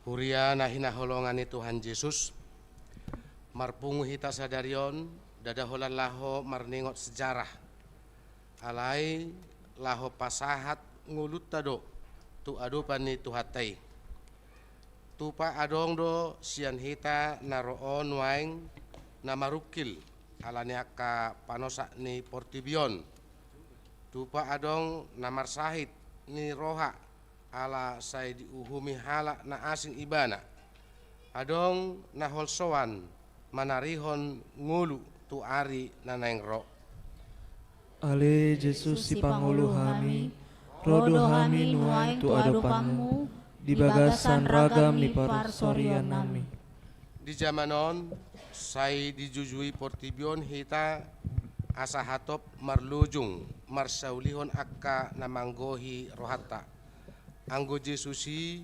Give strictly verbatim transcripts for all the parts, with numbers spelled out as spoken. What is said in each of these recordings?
Huria na hinaholongan ni Tuhan Jesus, marpungu hita sadari on, ndada holan laho marningot sejarah. Alai laho pasahat ngolunta do tu adopan ni Tuhanta i. Tupa adong do sian hita na ro on nuaeng na marungkil ala ni angka panosak ni portibi on. Tupa adong na marsahit ni roha ala sai diuhumi halak na asing ibana. Adong na holsoan manarihon ngolu tu ari na naeng ro. Ale Jesus, sipangolu hami, ro do hami nuaeng tu adopanmu, di bagasan ragam ni parsoriannami. Di jaman on, sai dijujui portibi on hita asa hatop marlojung marsaulihon angka na manggohi rohanta. Anggo Jesus i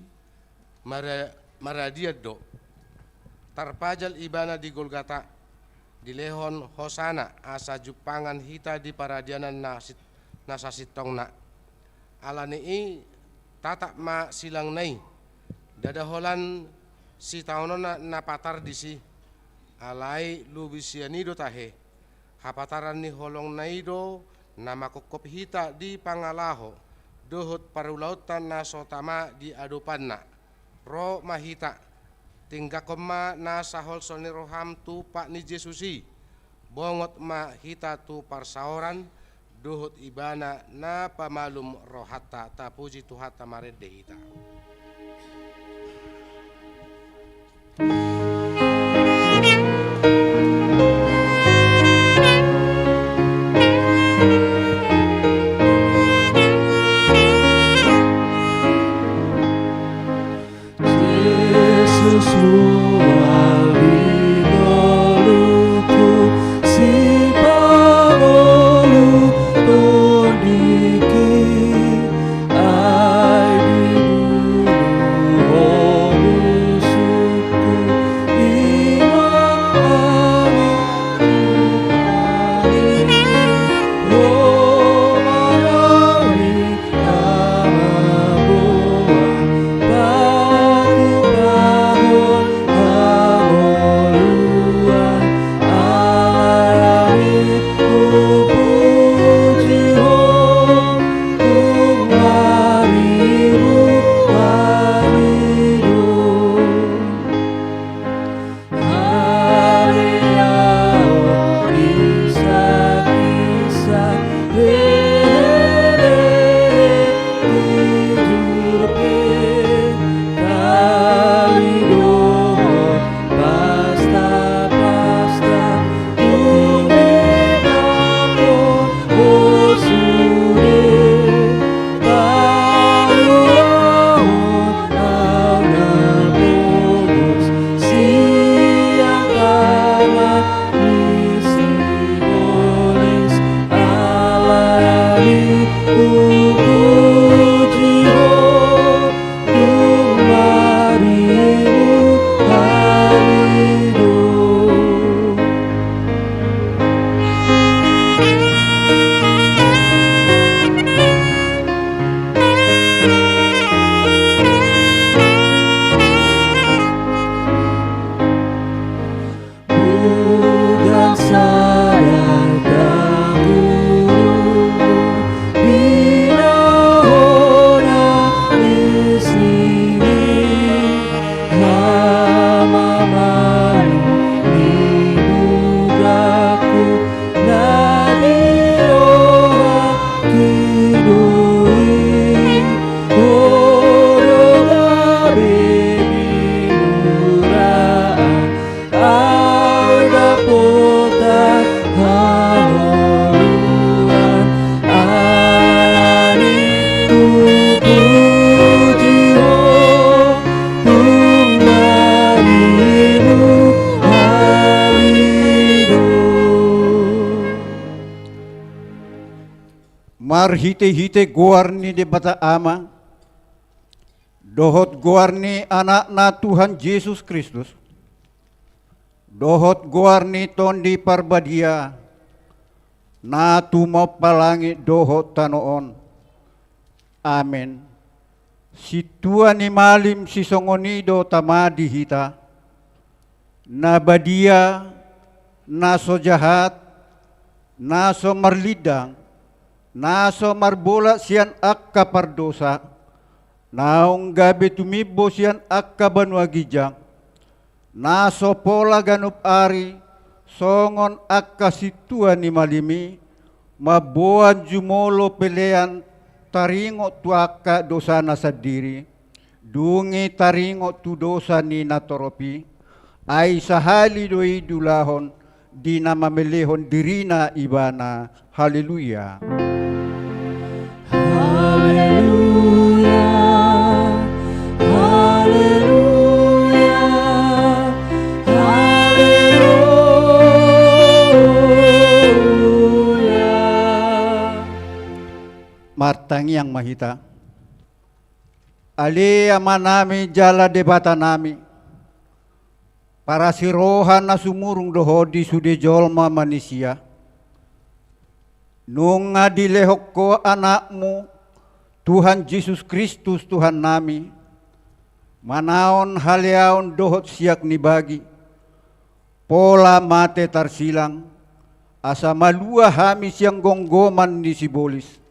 mara-, maradian do. Tarpajal ibana di Golgata, dilehon hosana asa jumpangan hita di paradianan na sit-, na sasintongna. Ala ni i tatap ma silangna i, ndada holan sitaononna na patar disi, alai lobi sian i do tahe. Hapataran ni holongna i do na manghophop hita di pangalaho dohot parulaonta na so tama di adopanna. Ro ma hita, tinggangkon ma na saholso ni roham tu pat ni Jesus i. Bongot ma hita tu parsaoran dohot ibana na pamalum rohanta. Tapuji Tuhanta, marende hita. Jesus, hual di ngolungku, sipangolu tondingki, ai dibunuh Ho musukku, i ma hami tu ari, Ho ma hami hamagoan, patupahon hangoluan, alani hupuji Ho, tung maribur hami do. Paluahon au na pogos sian tangan ni sibolis, alani hupuji Ho, tung maribur hami do. Bukan sada tanggungmu di nahonan di sini. Hamamalum ni bugaku na di rohangki do i. Ho do gabe di muraan, au dapotan hangoluan, alani hupuji Ho, tung maribur hami do. Marhitehite goar ni Debata Ama, dohot goar ni Anakna Tuhan Jesus Kristus, dohot goar ni Tondi Parbadia, na tumompa langit dohot tano on. Amen. Sintua ni malim sisongon i do tama di hita, na badia, na so jahat, na so marlindang, na so marbolat sian angka pardosa, naung gabe tumimbo sian angka banua ginjang, na so pola ganup ari songon angka sintua ni malim i, mamboan jumolo pelean taringot tu angka dosana sandiri, dung i taringot tu dosa ni natorop i, ai sahali do i diulahon di na mamelehon dirina ibana. Haleluya. Haleluya, haleluya, haleluya. Martangiang ma hita. Ale Amanami jala Debatanami, parasi roha na sumurung do Ho di sude jolma manisia. Nunga dilehon Ho Anakmu, Tuhan Jesus Kristus Tuhannami, manaon haleaon dohot siak ni bagi, pola mate tarsilang, asa malua hami sian gomgoman ni sibolis.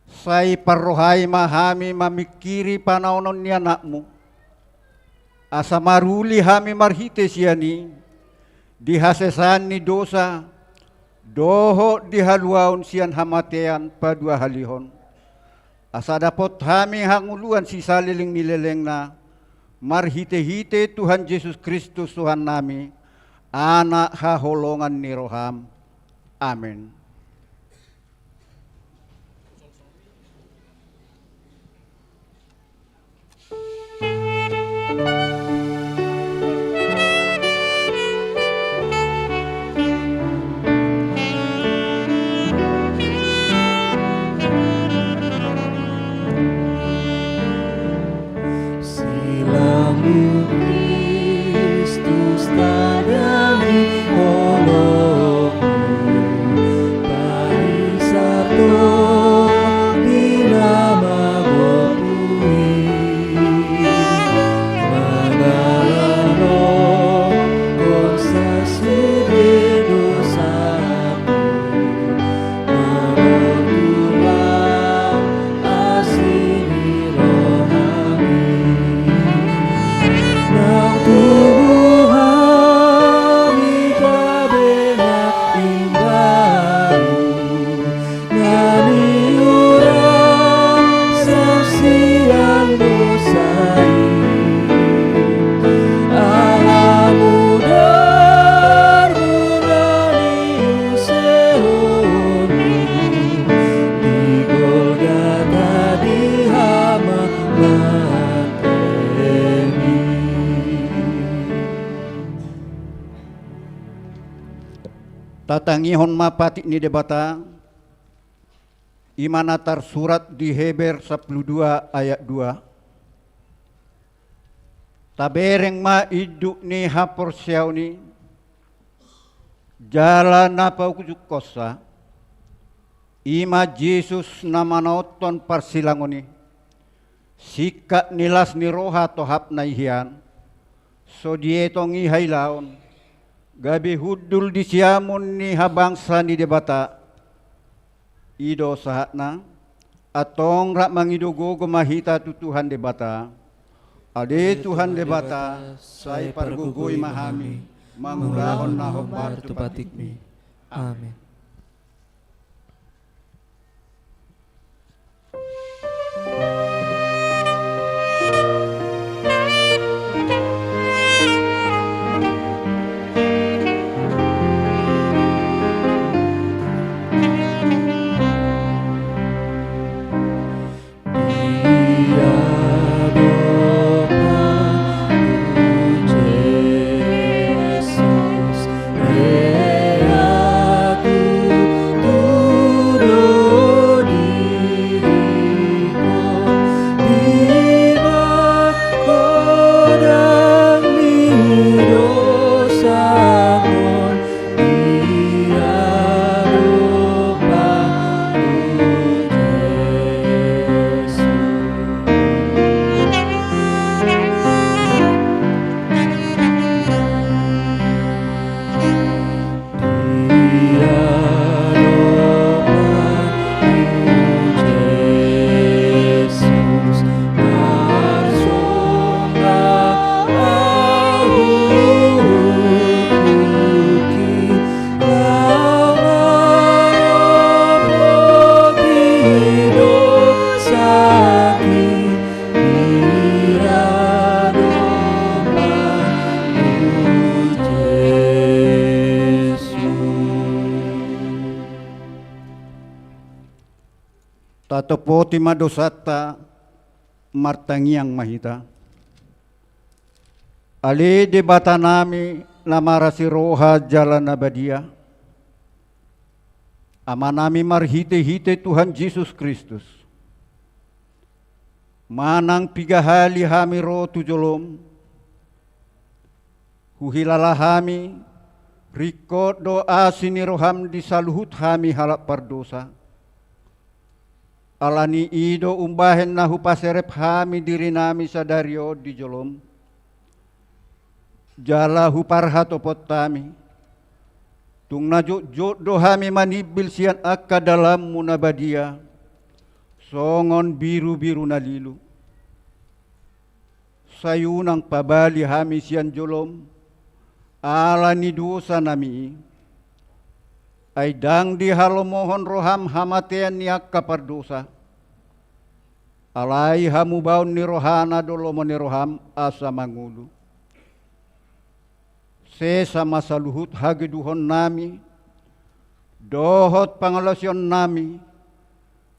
Sai parrohai ma hami mamingkiri panaonon ni Anakmu, asa maruli hami marhite sian i di hasesaan ni dosa dohot di haluaon sian hamatean paduahalihon, asa dapot hami hangoluan sisaleleng ni lelengna, marhitehite Tuhan Jesus Kristus Tuhannami, Anak haholongan ni roham. Amen. Silang ni Kristus tading ni holongmu, paisar tondi na magopu i, mangalangkon sasude dosaku, mangotulang asi ni rohami. Nang tubu hami gabe na imbaru, na niulang sian dosa i. Ala mudar muna niusehonmu di Golgata di hamateni. Tatangihon ma patik ni Debata, i ma na tarsurat di Heber sampulu dua ayat dua. Tabereng ma induk ni haporseaon i, jala na paujungkonsa, i ma Jesus na manaonhon parsilangon i, singkat ni las ni roha tohapna i hian, so dietong i hailaon, gabe hundul di siamun ni habangsa ni Debata. I do sahatna. Antong rap mangido gogo ma hita tu Tuhan Debata. Ale Tuhan Debata, sai pargogoi ma hami mangulahon na hombar tu patikmi. Amen. Tatopoti ma dosanta, martangiang ma hita. Ale Debatanami na marasi roha jala na badia, Amanami marhitehite Tuhan Jesus Kristus, manang piga hali hami ro tu jolom, huhilala hami, ringkot do asi ni roham di saluhut hami halak pardosa. Ala ni i do umbahen na hupaserep hami dirinami sadari on di jolom, jala huparhatopot hami, tung na jotjot do hami manimbil sian angka dalanmu na badia, songon birubiru na lilu. Sai unang pabali hami sian jolom, ala ni dosanami i. Ai ndang dihalomohon roham hamatean ni angka pardosa. Alai hamubaon ni rohana do lomo ni roham asa mangolu. Sesa ma saluhut hageduhonnami dohot pangalaosionnami,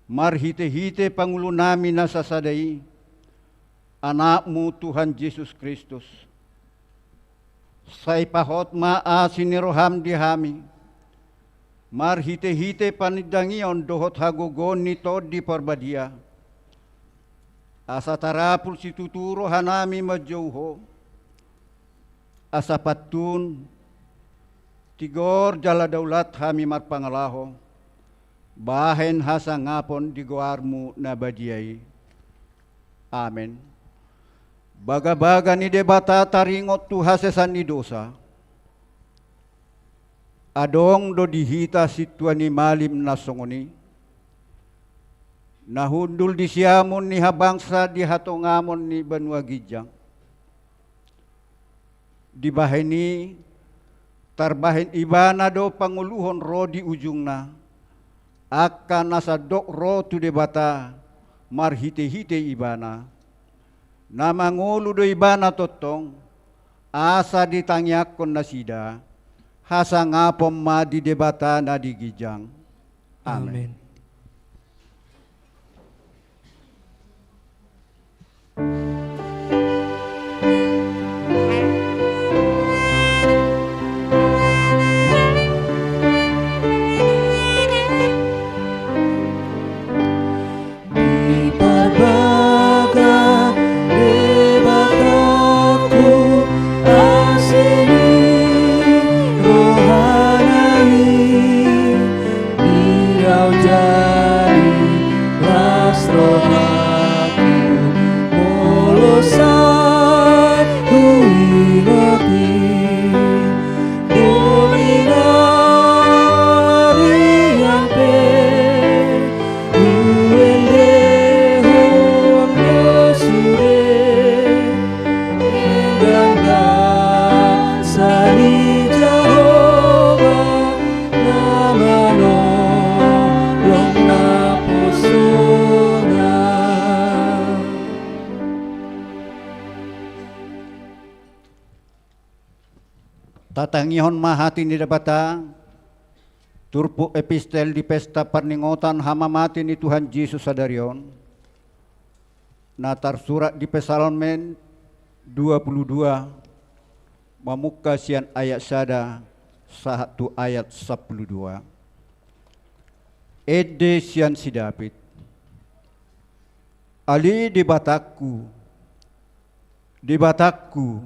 marhitehite pangulunami na sasada i, Anakmu Tuhan Jesus Kristus. Sai pahot ma asi ni roham di hami, marhitehite panindangion dohot hagogoon ni Tondi Parbadia, asa tarapul situtu rohanami manjou Ho, asa pantun, tigor jala daulat hami marpangalaho, bahen hasangapon di goarmu na badia i. Amen. Bagabaga ni Debata taringot tu hasesaan ni dosa. Adong do di hita sintua ni malim na songon i, na hundul di siamun ni habangsa di hatongamon ni banua ginjang. Dibahen i, tarbahen ibana do pangoluhon ro di ujungna, angka na sandok ro tu Debata marhitehite ibana. Na mangolu do ibana tongtong, asa ditangiangkon nasida, hasangapon ma di Debata na di ginjang. Amen. Amen. Diparbaga Debatangku asi ni rohana i, di au jadi las rohangku, molo sai huingot i, bolinari ampe huendehon do sude, endang basa ni Jahowa na manolong naposona. Tatangihon ma hata ni Debata, turpuk epistel di pesta parningotan hamamate ni Tuhan Jesus sadari on, na tarsurat di Psalmen dua pulu dua, mamungka sian ayat sada sahat tu ayat sampulu dua. Ende sian si David. Ale Debatangku, Debatangku,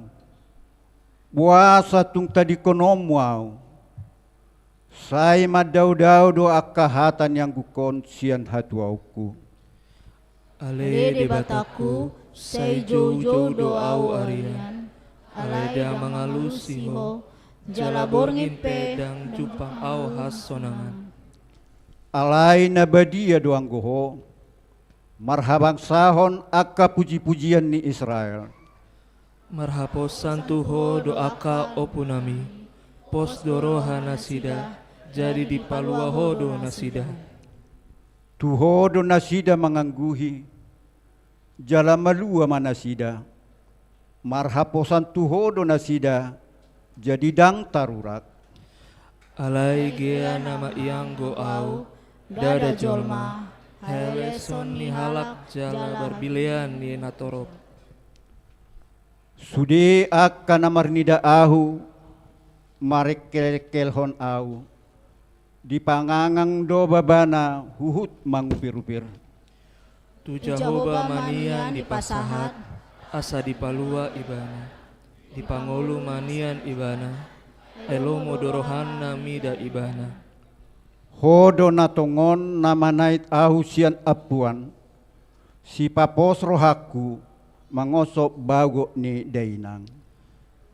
boasa tung tadingkononmu au? Sai mandaodao do angka hata ni anggukon sian hatuaonku. Ale Debatangku, sai joujou do au arian, alai ndang mangalusi Ho, jala borngin pe ndang jumpang au hasonangan. Alai na badia do anggo Ho, marhabangsahon angka pujipujian ni Israel. Marhaposan tu Ho do angka ompunami, pos do roha nasida, jadi dipalua Ho do nasida. Tu Ho do nasida mangangguhi, jala malua ma nasida. Marhaposan tu Ho do nasida, jadi ndang tarurak. Alai gea nama ianggo au, ndada jolma, Haeleson ni halak jala barbilean ni natorop. Sude angka na marnida ahu, marengkelengkelhon ahu. Dipangangang do babana huhut mangupirupir. Tu Jahowa ma nian dipasahat, asa dipalua ibana. Dipangolu ma nian ibana, ai lomo do rohana mida ibana. Ho do na tongon na manait ahu sian ampuan, sipapos rohangku mangoso bagot ni dainang.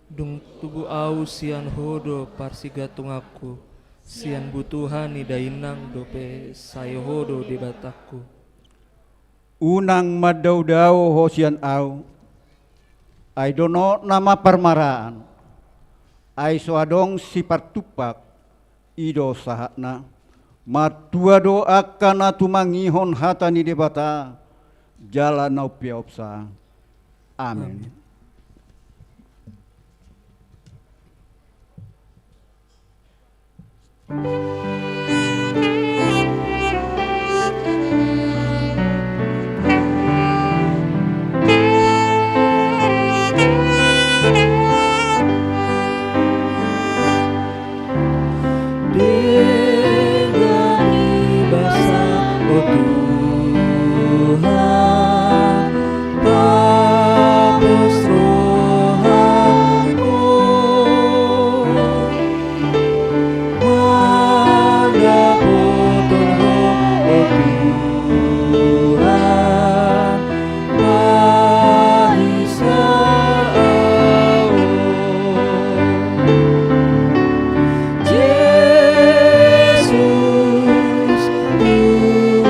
Dung tubu ahu sian Ho do parsigantunganku, sian butuha ni dainang dope sai Ho do Debatangku. Unang mandaodao ho sian ahu, ai donokna ma parmaraan, ai so adong sipartumpak, i do sahatna. Martua do angka na tumangihon hata ni Debata, jala na umpeopsa. Amen. Amen. Dengani basa, o Tuhan, pos rohangku. Mandapothon Ho, o Tuhan, mahisa ahu. Jesus, Tuhan,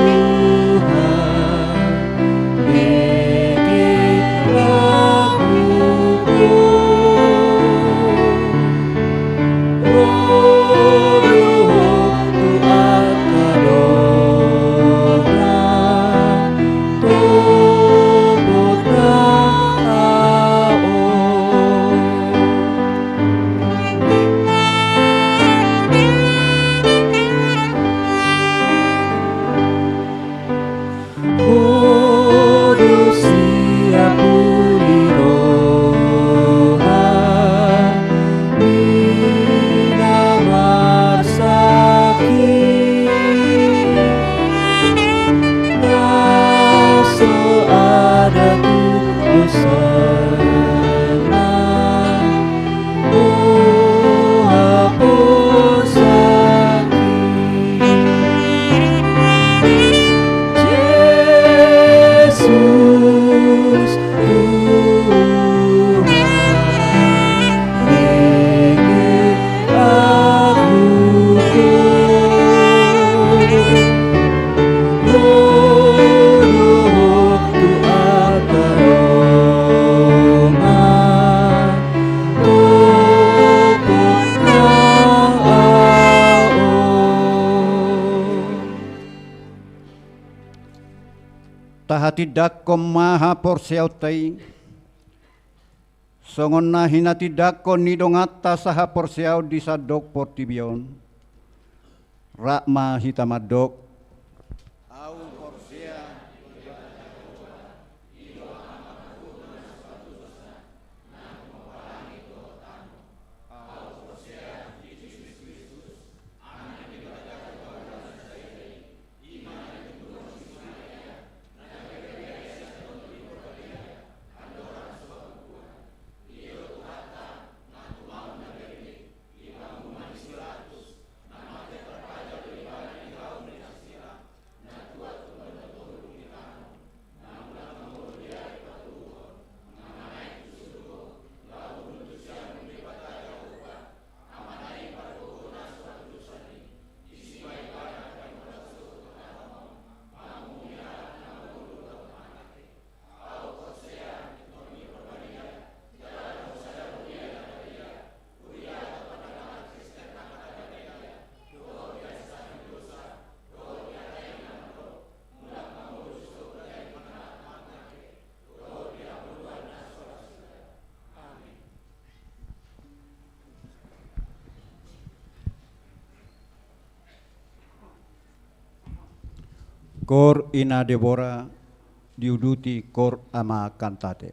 Ho do siapuli roha ni na marsahit, na so ada tu dosana. Tahatindangkon ma haporseaonta i, songon na hinatindangkon ni donganta sahaporseaon di sandok portibi on. Rap ma hita mandok. Ahu porsea. Koor ina Debora, diuduti koor ama Kantate.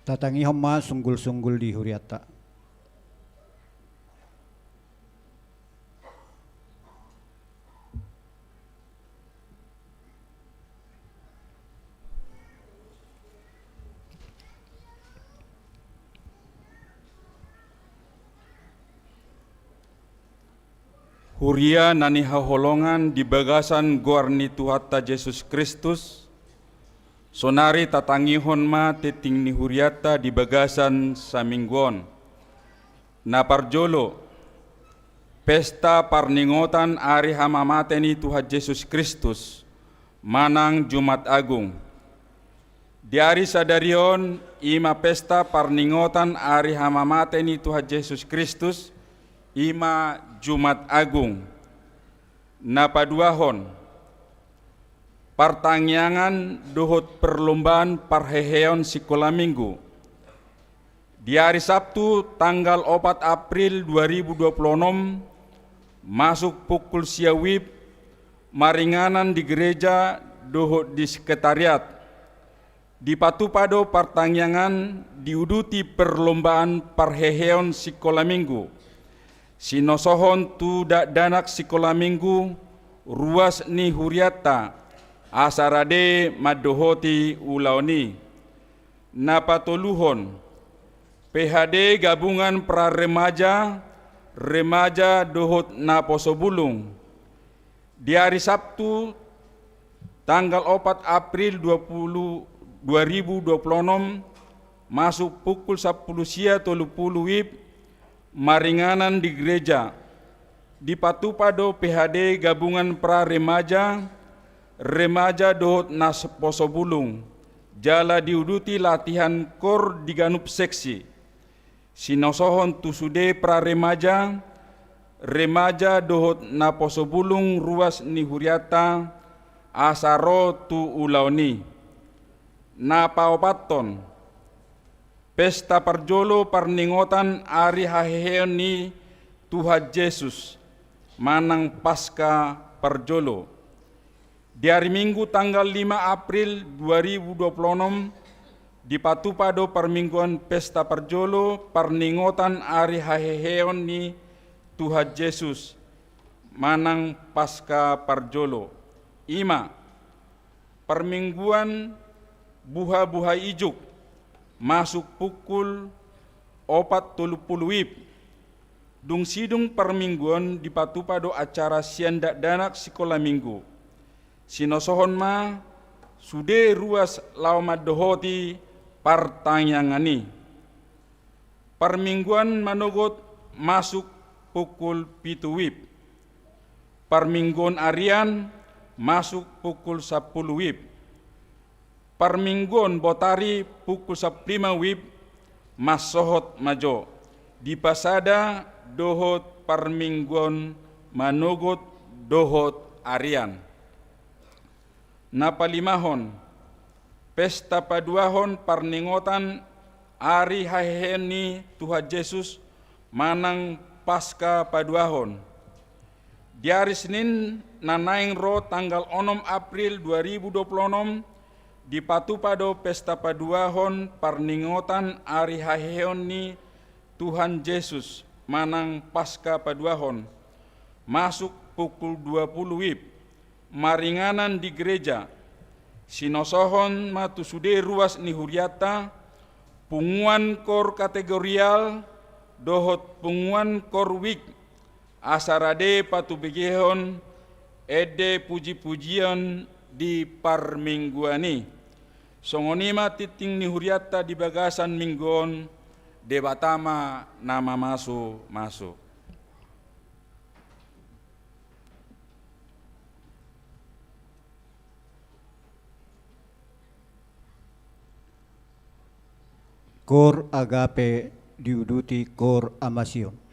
Tatangihon ma sunggul-sunggul di hurianta. Huria na nihaholongan di bagasan goar ni Tuhanta Jesus Kristus, sonari tatangihon ma tingting ni hurianta di bagasan saminggu on. Na parjolo, pesta parningotan ari hamamate ni Tuhan Jesus Kristus, manang Jumat Agung. Di ari sadari on, i ma pesta parningotan ari hamamate ni Tuhan Jesus Kristus, i ma Jumat Agung. Na paduahon, partangiangan dohot perlombaan parheheon sikola minggu. Di ari Sabtu tanggal opat April dua ribu dua puluh onom, masuk pukul sia WIB, maringanan di gereja dohot di sekretariat. Dipatupa do partangiangan diuduti perlombaan parheheon sikola minggu. Sinosohon tu dakdanak sikola minggu ruas ni hurianta, asa rade mandohoti ulaon i. Na patoluhon, PHD gabungan pra remaja, remaja dohot naposo bulung. Di ari Sabtu tanggal opat April dua puluh, dua ribu dua puluh onom, masuk pukul sampulu sia tolu pulu WIB, maringanan di gereja. Dipatupa do PHD gabungan pra remaja, remaja dohot naposo bulung, jala diuduti latihan kor di ganup seksi. Sinosohon tu sude pra remaja, remaja dohot naposo bulung ruas ni hurianta, asa ro tu ulaon i. Na paopathon, pesta parjolo parningotan ari haheheon ni Tuhan Jesus, manang Paska parjolo. Di ari Minggu tanggal lima April dua ribu dua puluh onom, dipatupa do parmingguan pesta parjolo parningotan ari haheheon ni Tuhan Jesus, manang Paska parjolo. I ma, parmingguan buha-buha ijuk, masuk pukul opat tolu pulu WIB. Dung sidung parmingguon dipatupa do acara sian dakdanak sikola minggu. Sinosohon ma sude ruas laho mandohoti partangiangan i. Parmingguan manogot masuk pukul pitu WIB. Parmingguon arian masuk pukul sampulu WIB. Parmingguon botari pukul sampulu lima WIB, mansohot ma jo. Dipasada dohot parmingguon manogot dohot arian. Na palimahon, pesta paduahon parningotan ari haheheon ni Tuhan Jesus manang Paska paduahon. Di ari Senin na naeng ro tanggal onom April dua ribu dua puluh onom, dipatupa do pesta paduahon parningotan ari haheheon ni Tuhan Jesus manang Paska paduahon, masuk pukul dua pulu WIB, maringanan di gereja. Sinosohon ma tu sude ruas ni hurianta, punguan kor kategorial dohot punguan kor WIB, asa rade patubegehon ende puji-pujion di parmingguan i. Songon i ma tingting ni hurianta di bagasan minggu on. Debata ma na mamasumasu. Kor Agape diuduti Kor Amasion.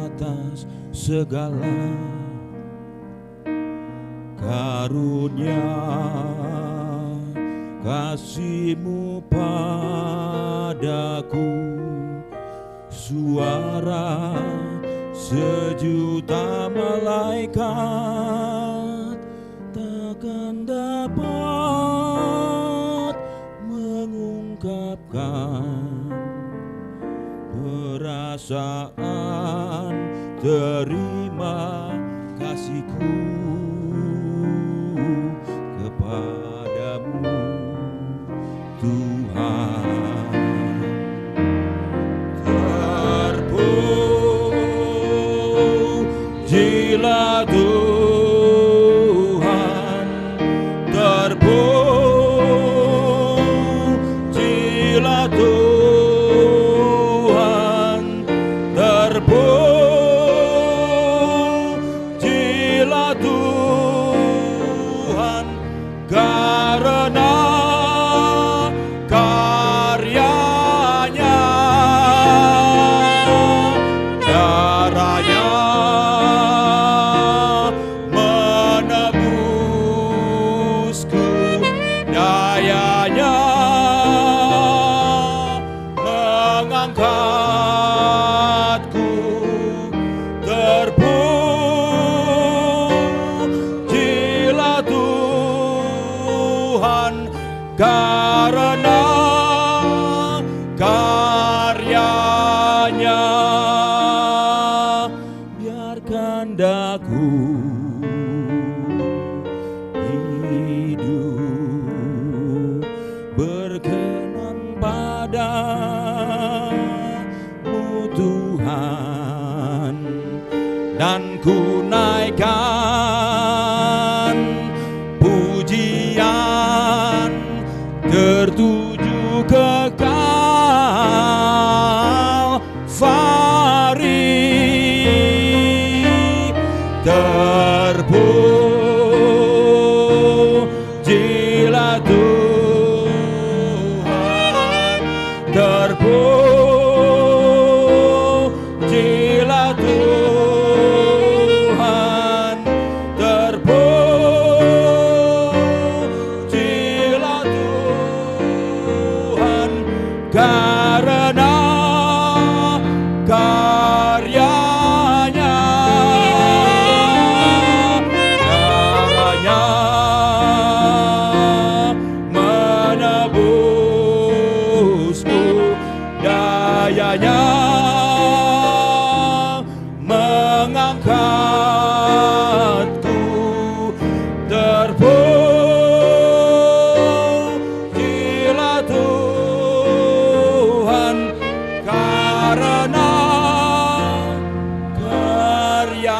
atas segala karunia kasih-Mu padaku. Suara sejuta malaikat takkan dapat mengungkapkan perasaan terima kasihku kepada-Mu, Tuhan. Terpujilah Tuhan, terpujilah Tuhan, terpujilah Tuhan, karena karya-Nya, darah-Nya menebusku, daya-Nya mengangkatku. Terpujilah Tuhan karena karya-Nya. Biarkan daku hidup berkenan pada-Mu, Tuhan, dan ku naikkan pujian tertuju ke Kalvari. Terpujilah Tuhan, terpujilah Tuhan, terpujilah Tuhan, karena karya-Nya, darah-Nya menebusku, daya-Nya mengangkatku. Terpujilah Tuhan karena karya-Nya.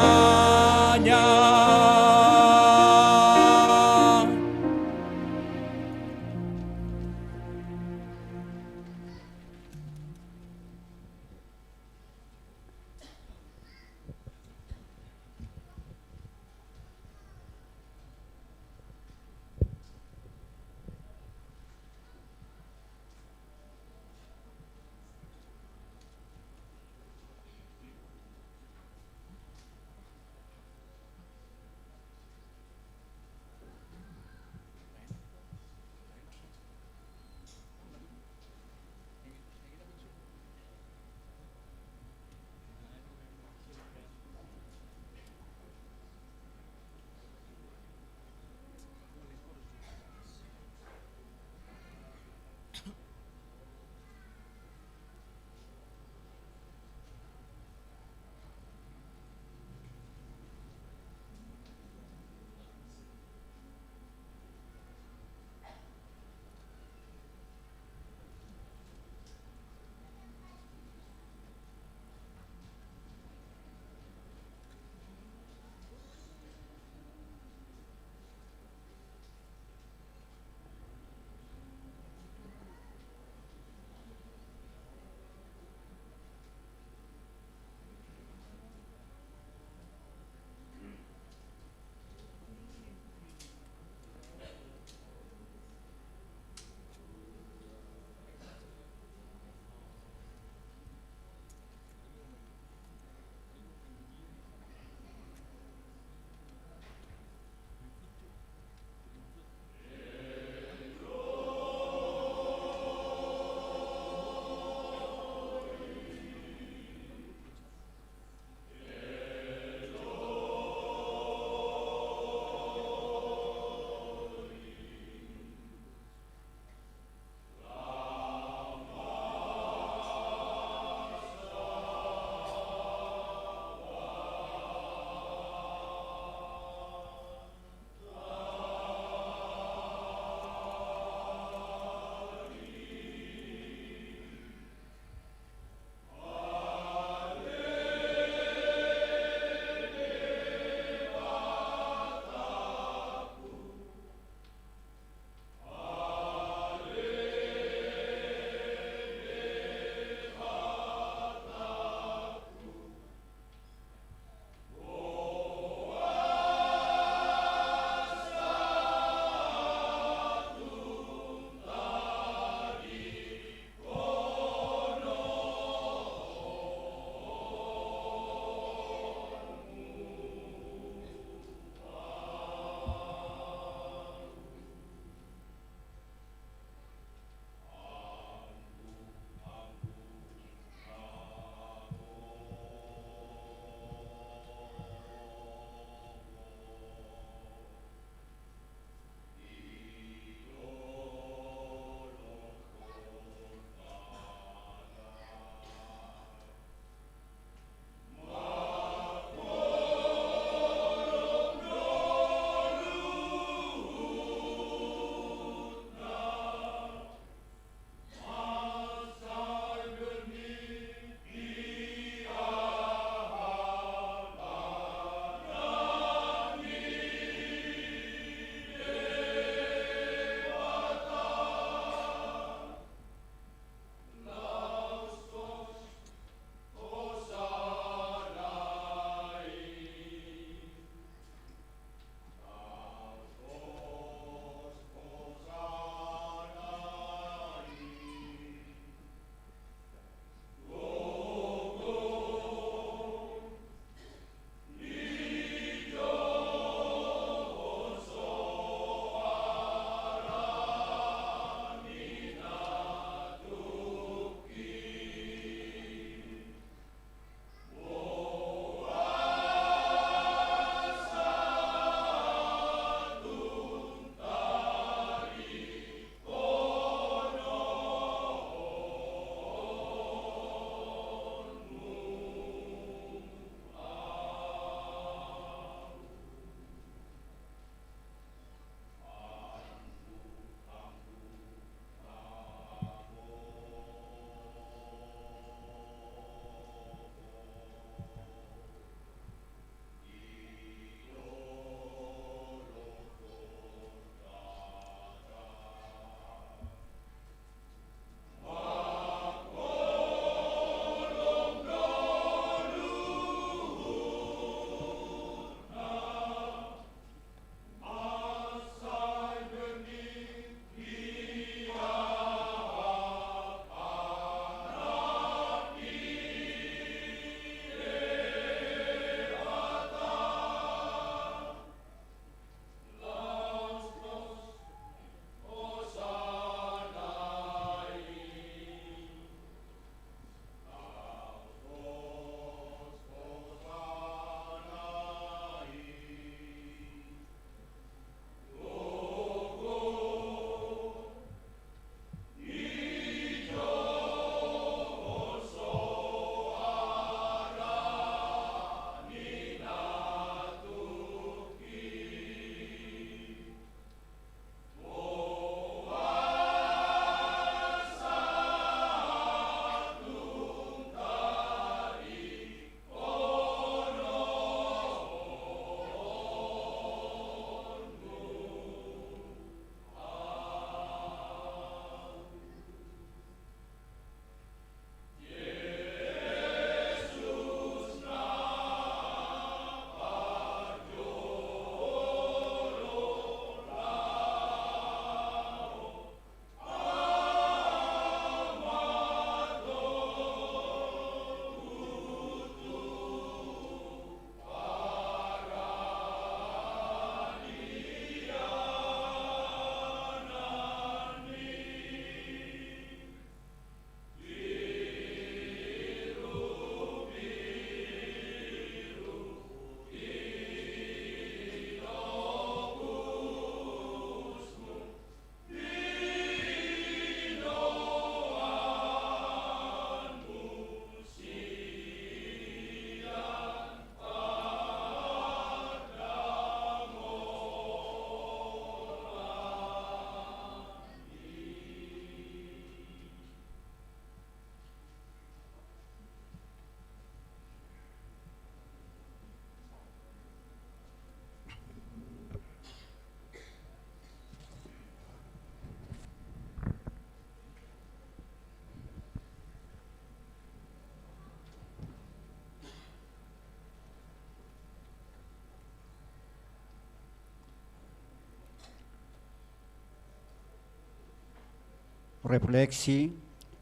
Refleksi,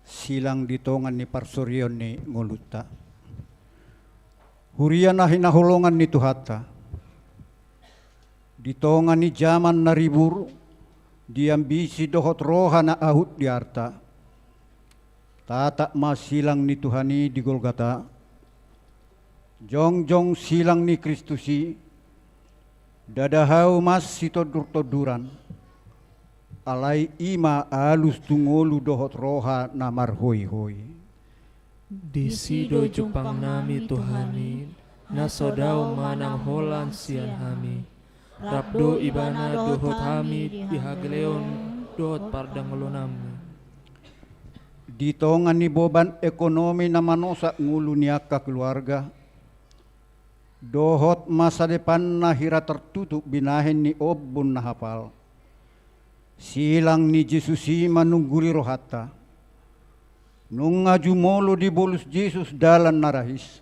silang di tonga ni parsorion ni ngolunta. Huria na hinaholongan ni Tuhanta. Di tonga ni jaman na ribur, di ambisi dohot roha na ahut di arta. Tatap ma silang ni Tuhan i di Golgata. Jongjong silang ni Kristus i, ndada hau mansitondurtonduran. Alai i ma alus tu ngolu dohot roha na marhoihoi. Disi do jumpangnami Tuhan i, na so dao manang holan sian hami. Rap do Ibana dohot hami di hagaleon dohot pardangolonanmi. Di tonga ni boban ekonomi na manosak ngolu ni angka keluarga, dohot masa depan na hira tertutup binahen ni ombun na hapal. Silang ni Jesus i manungguli rohanta. Nunga jumolo dibolus Jesus dalan na rahis.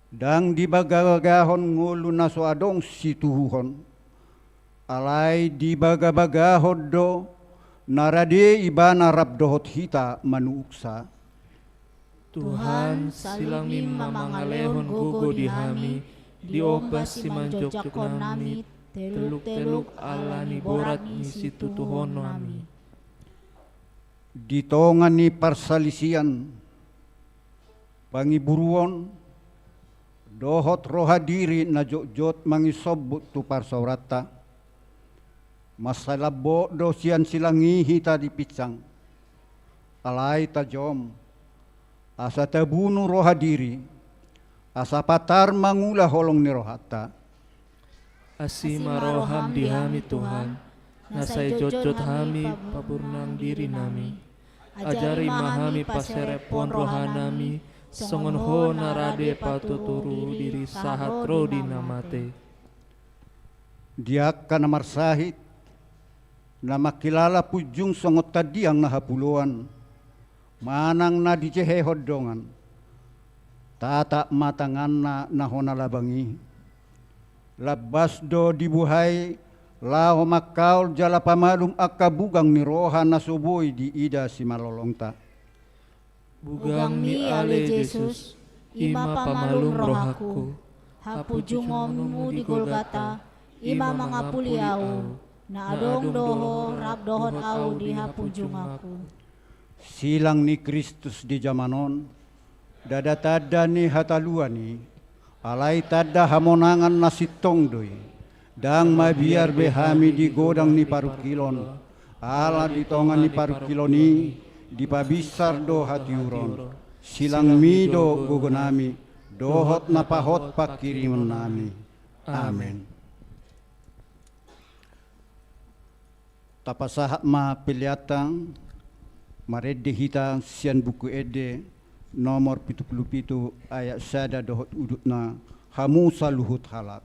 Ndang dibagabagahon ngolu na so adong situhuhon. Alai dibagabagahon do na rade Ibana rap dohot hita manuuksa. Tuhan, silangmi ma mangalehon gogo di hami, diombas simanjokjoknami, telukteluk ala ni borat ni situtuhonnami. Di tonga ni parsalisian, pangiburuon, dohot roha diri na jotjot mangisombut tu parsaoranta. Mansai lambok do sian silang i hita dipinsang. Alai tajom, asa tabunu roha diri, asa patar mangula holong ni rohanta. Asi ma roham di hami Tuhan, na sai jotjot hami paburnang dirinami. Ajari ma hami paserephon rohanami, songon Ho na rade patuturu diri sahat ro di na mate. Di angka na marsahit, na mangkilala punjung songon tandiang na hapuloan, manang na dijehehon dongan. Tatap ma tanganna na hona labang i. Lambas do dibuhai laho mangkaol jala pamalum angka bugang ni roha na so boi diida simalolongta. Bugangmi ale Jesus, i ma pamalum rohangku. Hapunjungonmu di Golgata, i ma mangapuli ahu. Na adong do Ho rap dohot ahu di hapunjunganku. Silang ni Kristus di jaman on, ndada tanda ni hataluan i, alai tanda hamonangan na sintong do i. Ndang mabiar be hami di godang ni parungkilon, ala di tonga ni parungkilon i dipabinsar do hatiuron. Silangmi do gogonami, dohot na pahot panghirimonnami. Amen. Tapasahat ma peleanta, marende hita sian Buku Ende nomor pitu pulu pitu ayat sada dohot udutna, hamu saluhut halak.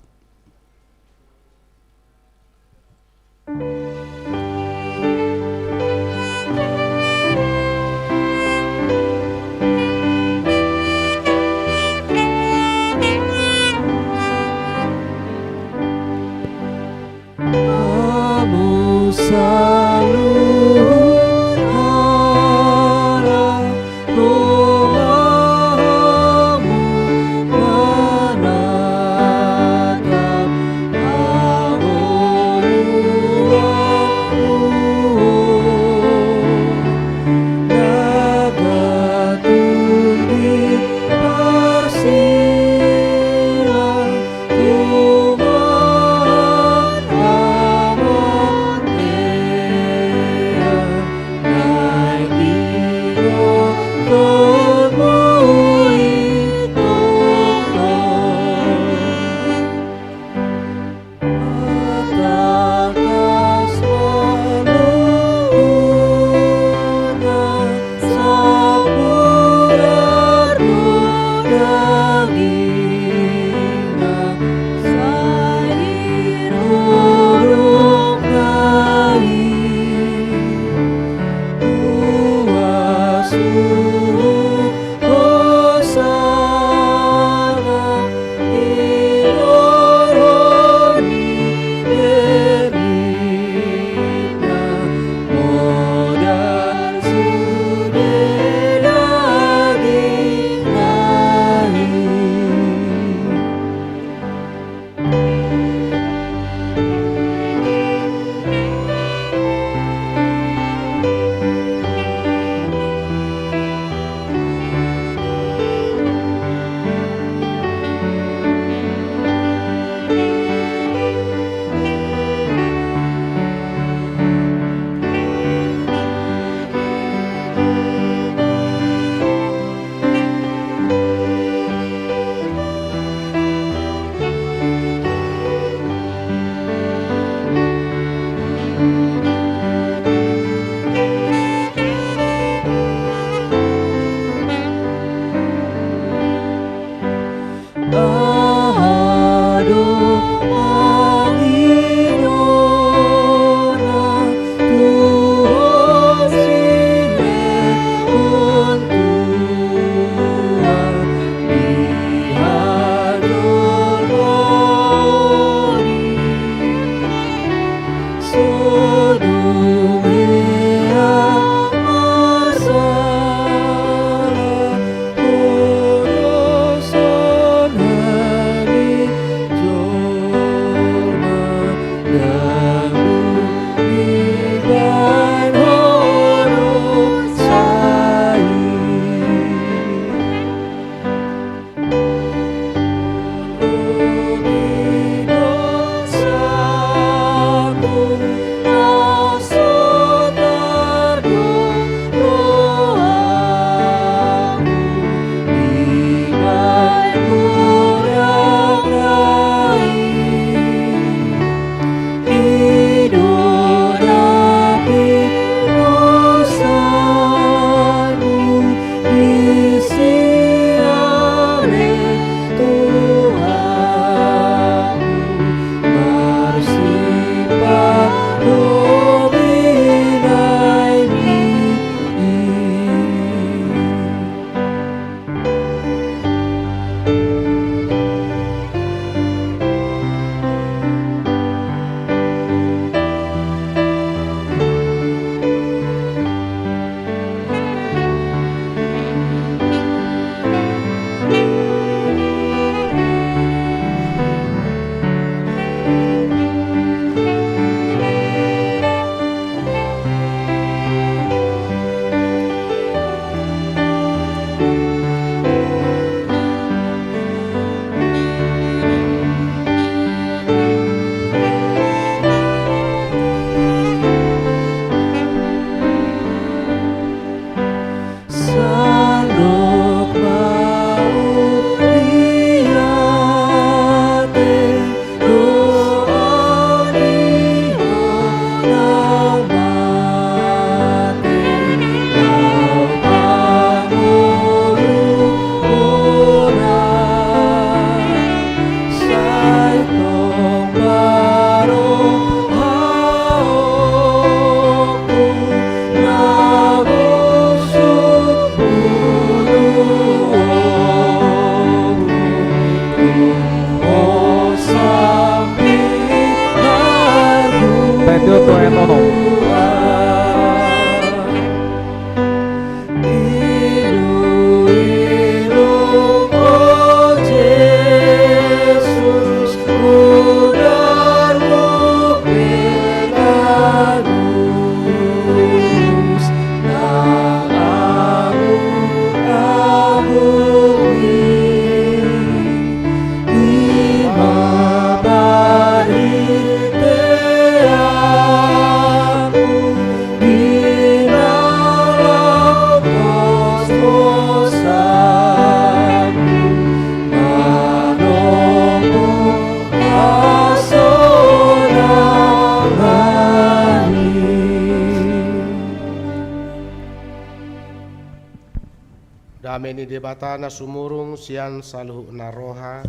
Dame ni Debata na sumurung sian saluhutna roha,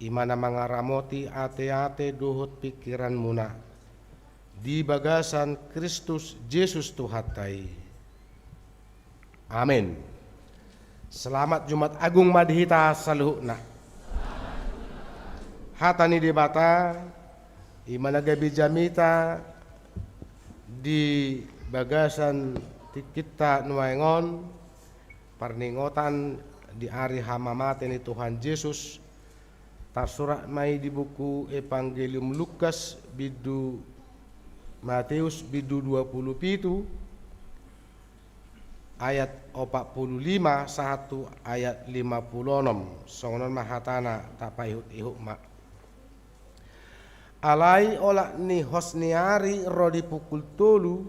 i ma na mangaramoti ateate dohot pingkiranmuna di bagasan Kristus Jesus Tuhanta i. Amen. Selamat Jumat Agung ma di hita saluhutna. Hata ni Debata, i ma na gabe jamita di bagasan tingkinta nuaeng on, parningotan di ari hamamate ni Tuhan Jesus, tarsurat ma i di buku Evangelium Lukas, bindu Mateus, bindu dua pulu pitu, ayat opat pulu lima sahat tu ayat lima pulu onom. Songon on ma hatana, tapaihut-ihut ma. Alai olat ni hos ni ari ro di pukul tolu,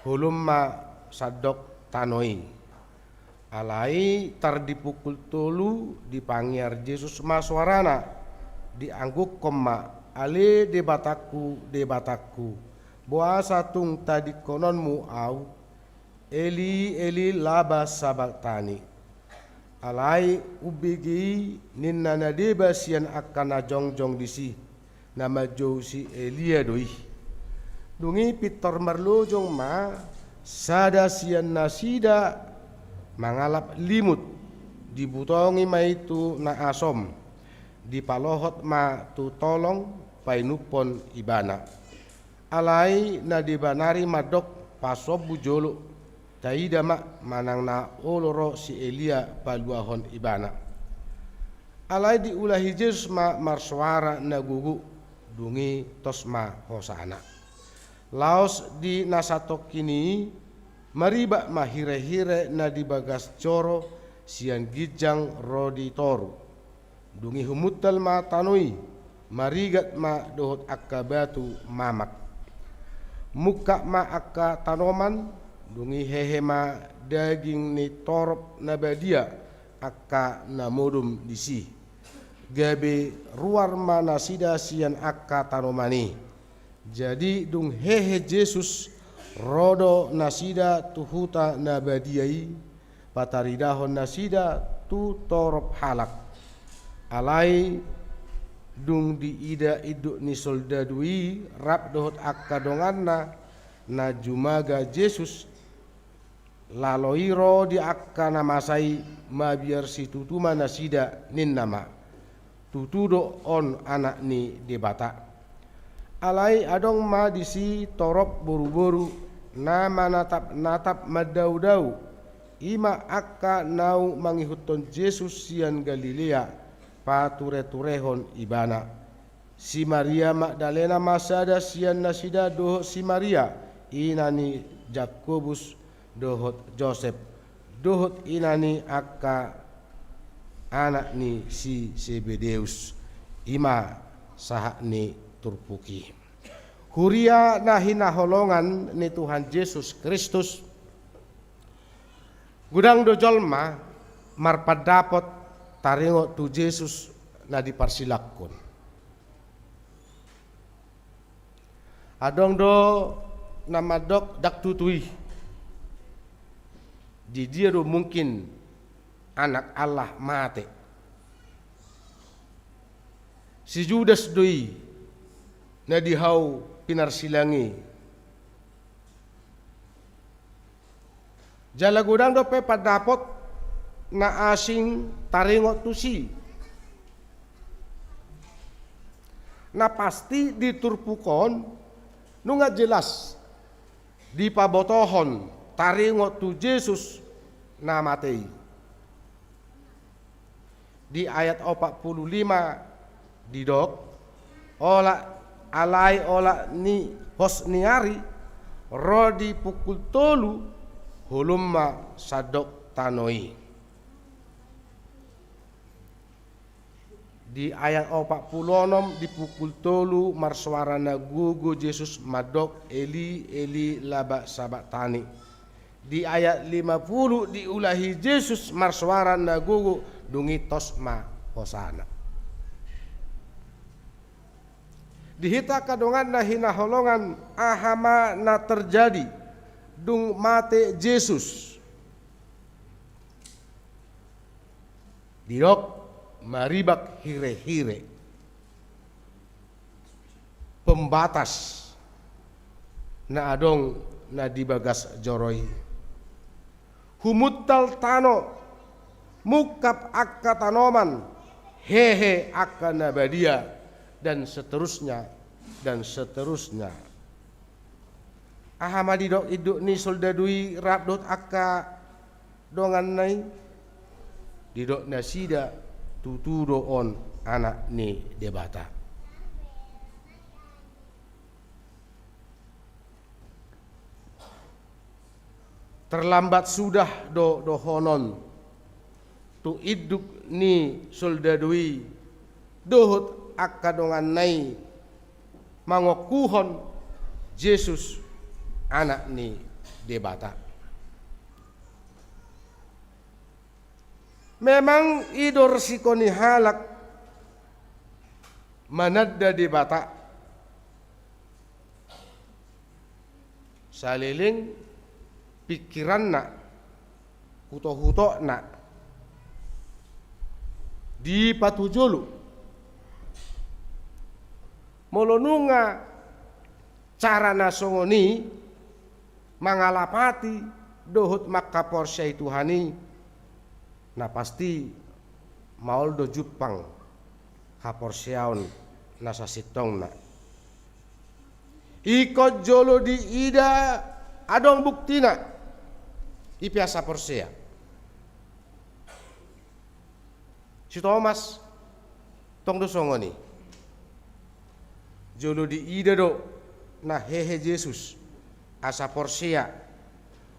holom ma sandok tano i. Alai tar di pukul tolu dipangiar Jesus ma soarana, diangguhon ma, "Ale Debatangku, Debatangku, boasa tung tadingkononmu Ahu? Eli, Eli, lama sabakhtani?" Alai umbege i ninna na deba sian angka na jongjong disi, na manjou si Elia do i. Dung i pintor marlojong ma sada sian nasida mangalap limut, dibutongi ma i tu na asom, dipalohot ma tu tolong painumhon ibana. Alai na deba nari mandok, "Pasombu jolo, taida ma manang na olo ro si Elia paluahon ibana." Alai diulahi Jesus ma marsoara na gogo, dung i tos ma hosana. Laos di na satongkin i, maribak ma hirehire na di bagas joro sian ginjang ro di toru. Dung i humuntal ma tano i, marigat ma dohot angka batu mamak. Mungkap ma angka tanoman, dung i hehe ma daging ni torop na badia angka na modom disi. Gabe ruar ma nasida sian angka tanoman i. Jadi dung hehe Jesus, ro do nasida tu huta na badia i, pataridahon nasida tu torop halak. Alai dung diida induk ni soldadu i rap dohot angka donganna na jumaga Jesus, laloi ro di angka na masa i, mabiar situtu ma nasida, ninna ma, "Tutu do on Anak ni Debata." Alai adong ma disi torop boruboru na manatapnatap mandaodao, i ma angka naung mangihuthon Jesus sian Galilea, patureturehon ibana. Si Maria Magdalena ma sada sian nasida dohot si Maria, ina ni Jakobus dohot Josep, dohot ina ni angka anak ni si Sebedeus, i ma sahat ni turpuk i. Huria na hinaholongan ni Tuhan Jesus Kristus, godang do jolma marpandapot taringot tu Jesus na diparsilangkon. Adong do na mandok ndang tutu i. Di dia do mungkin Anak Allah mate? Si Judas do i na di hau pinarsilang i. Jala godang dope pandapot na asing taringot tusi. Na pasti di turpuk on nunga jelas dipabotohon taringot tu Jesus na mate i. Di ayat opat pulu lima didok, olat, alai olat ni hos ni ari ro di pukul tolu, holom ma sandok tano i. Di ayat opat pulu onom, di pukul tolu marsoara na gogo Jesus mandok, "Eli, Eli, lama sabakhtani?" Di ayat lima pulu diulahi Jesus marsoara na gogo, dung i tos ma hosana. Di hita angka dongan na hinaholongan, aha ma na terjadi dung mate Jesus? Didok maribak hirehire, pembatas na adong na di bagas joro i. Humuntal tano, mungkap angka tanoman, hehe angka na badia, dan seterusnya, dan seterusnya. Aha ma didok induk ni soldadu i rap dohot angka donganna i? Didok nasida, tutu do on Anak ni Debata. Terlambat sudah do dohonon tu induk ni soldadu i dohot angka donganna i mangokuhon Jesus Anak ni Debata. Memang i do resiko ni halak mananda Debata. Saleleng pingkiranna, hutokna dipatujolo. Molo nunga cara na songon i mangalapati dohot mangkaporseai Tuhan i, na pasti maol do jumpang haporseaon na sasintongna. Ingkon jolo diida adong buktina, i pe asa porsea. Si Tomas tong do songon i. Jolo diida do na hehe Jesus asa porsea,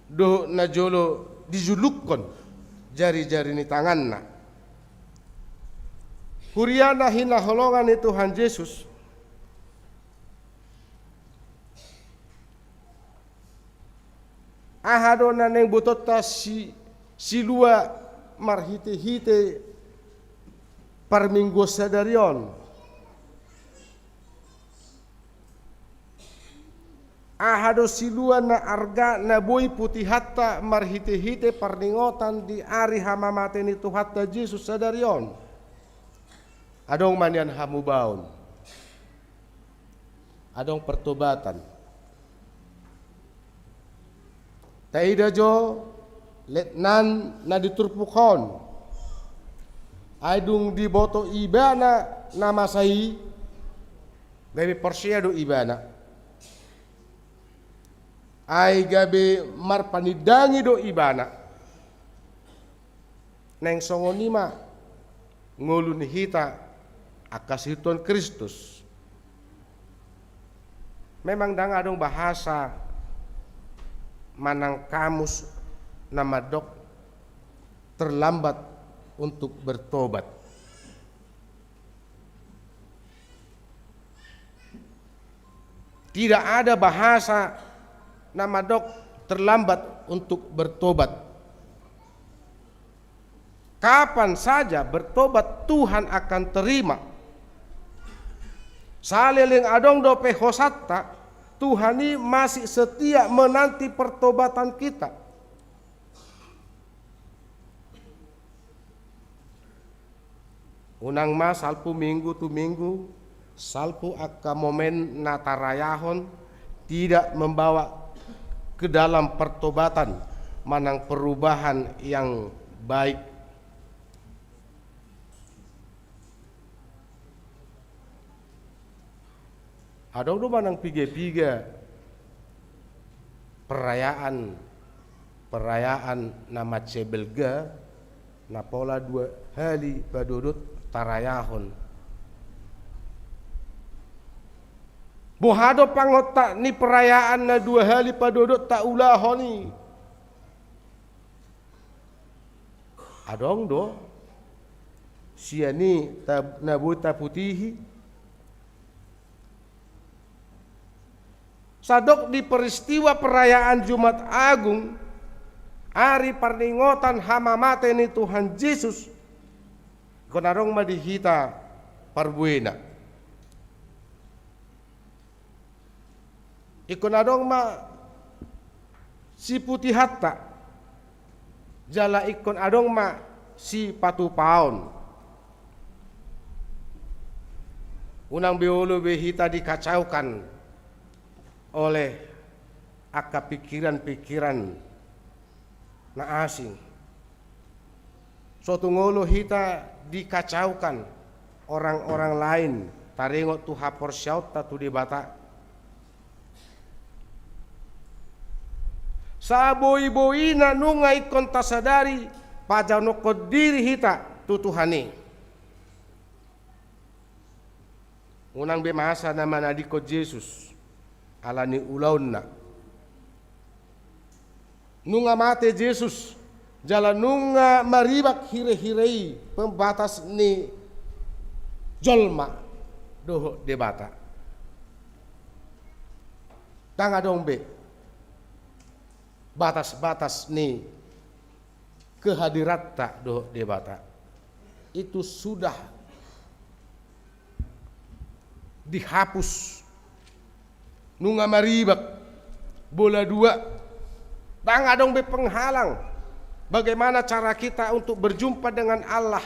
dohot na jolo dijulukkon jari-jari ni tanganna. Huria na hinaholongan ni Tuhan Jesus, aha do na naeng botoonta si, silua marhite-hite parmingguon sadari on? Aha do silua na arga na boi putihonta marhite-hite parningotan di ari hamamate ni Tuhanta Jesus sadari on? Adong ma nian hamubaon. Adong pertobatan. Taida jo letnan na di turpuk on. Ai dung diboto ibana na masa i, gabe porsea do ibana. Ai gabe marpanindangi do ibana. Naeng songon i ma ngolu ni hita angka sihuthon Kristus. Memang ndang adong bahasa manang kamus na mandok terlambat untuk bertobat. Tidak ada bahasa na mandok terlambat untuk bertobat. Kapan saja bertobat Tuhan akan terima. Saleleng adong dope hosanta, Tuhan i masih setia menanti pertobatan kita. Unang ma salpu minggu tu minggu, salpu angka momen na tarayahon tidak membawa ke dalam pertobatan manang perubahan yang baik. Adong do manang piga-piga perayaan, perayaan na mansai balga, na pola dua hali padodot tarayahon. Boha do pangontak ni perayaan na dua hali padodot taulahon i? Adong do sian i ta-, na boi taputihi. Sadok di peristiwa perayaan Jumat Agung, ari parningotan hamamate ni Tuhan Jesus, ingkon adong ma di hita parbuena. Ingkon adong ma siputihonta, jala ingkon adong ma sipatupaon. Unang be olo be hita dikacaukan oleh angka pikiran-pikiran na asing. So tung olo hita dikacaukan orang-orang lain taringot tu haporseaonta tu Debata. Saboi-boina nunga ingkon tasadari pajahathon diri hita tu Tuhan i. Unang be masa na manadingkon Jesus ala ni ulaonna. Nunga mate Jesus, jala nunga maribak hire-hire i pembatas ni jolma dohot Debata. Ndang adong be batas-batas ni kehadiranta dohot Debata. Itu sudah dihapus. Nunga maribak bola dua. Ndang adong be penghalang bagaimana cara kita untuk berjumpa dengan Allah.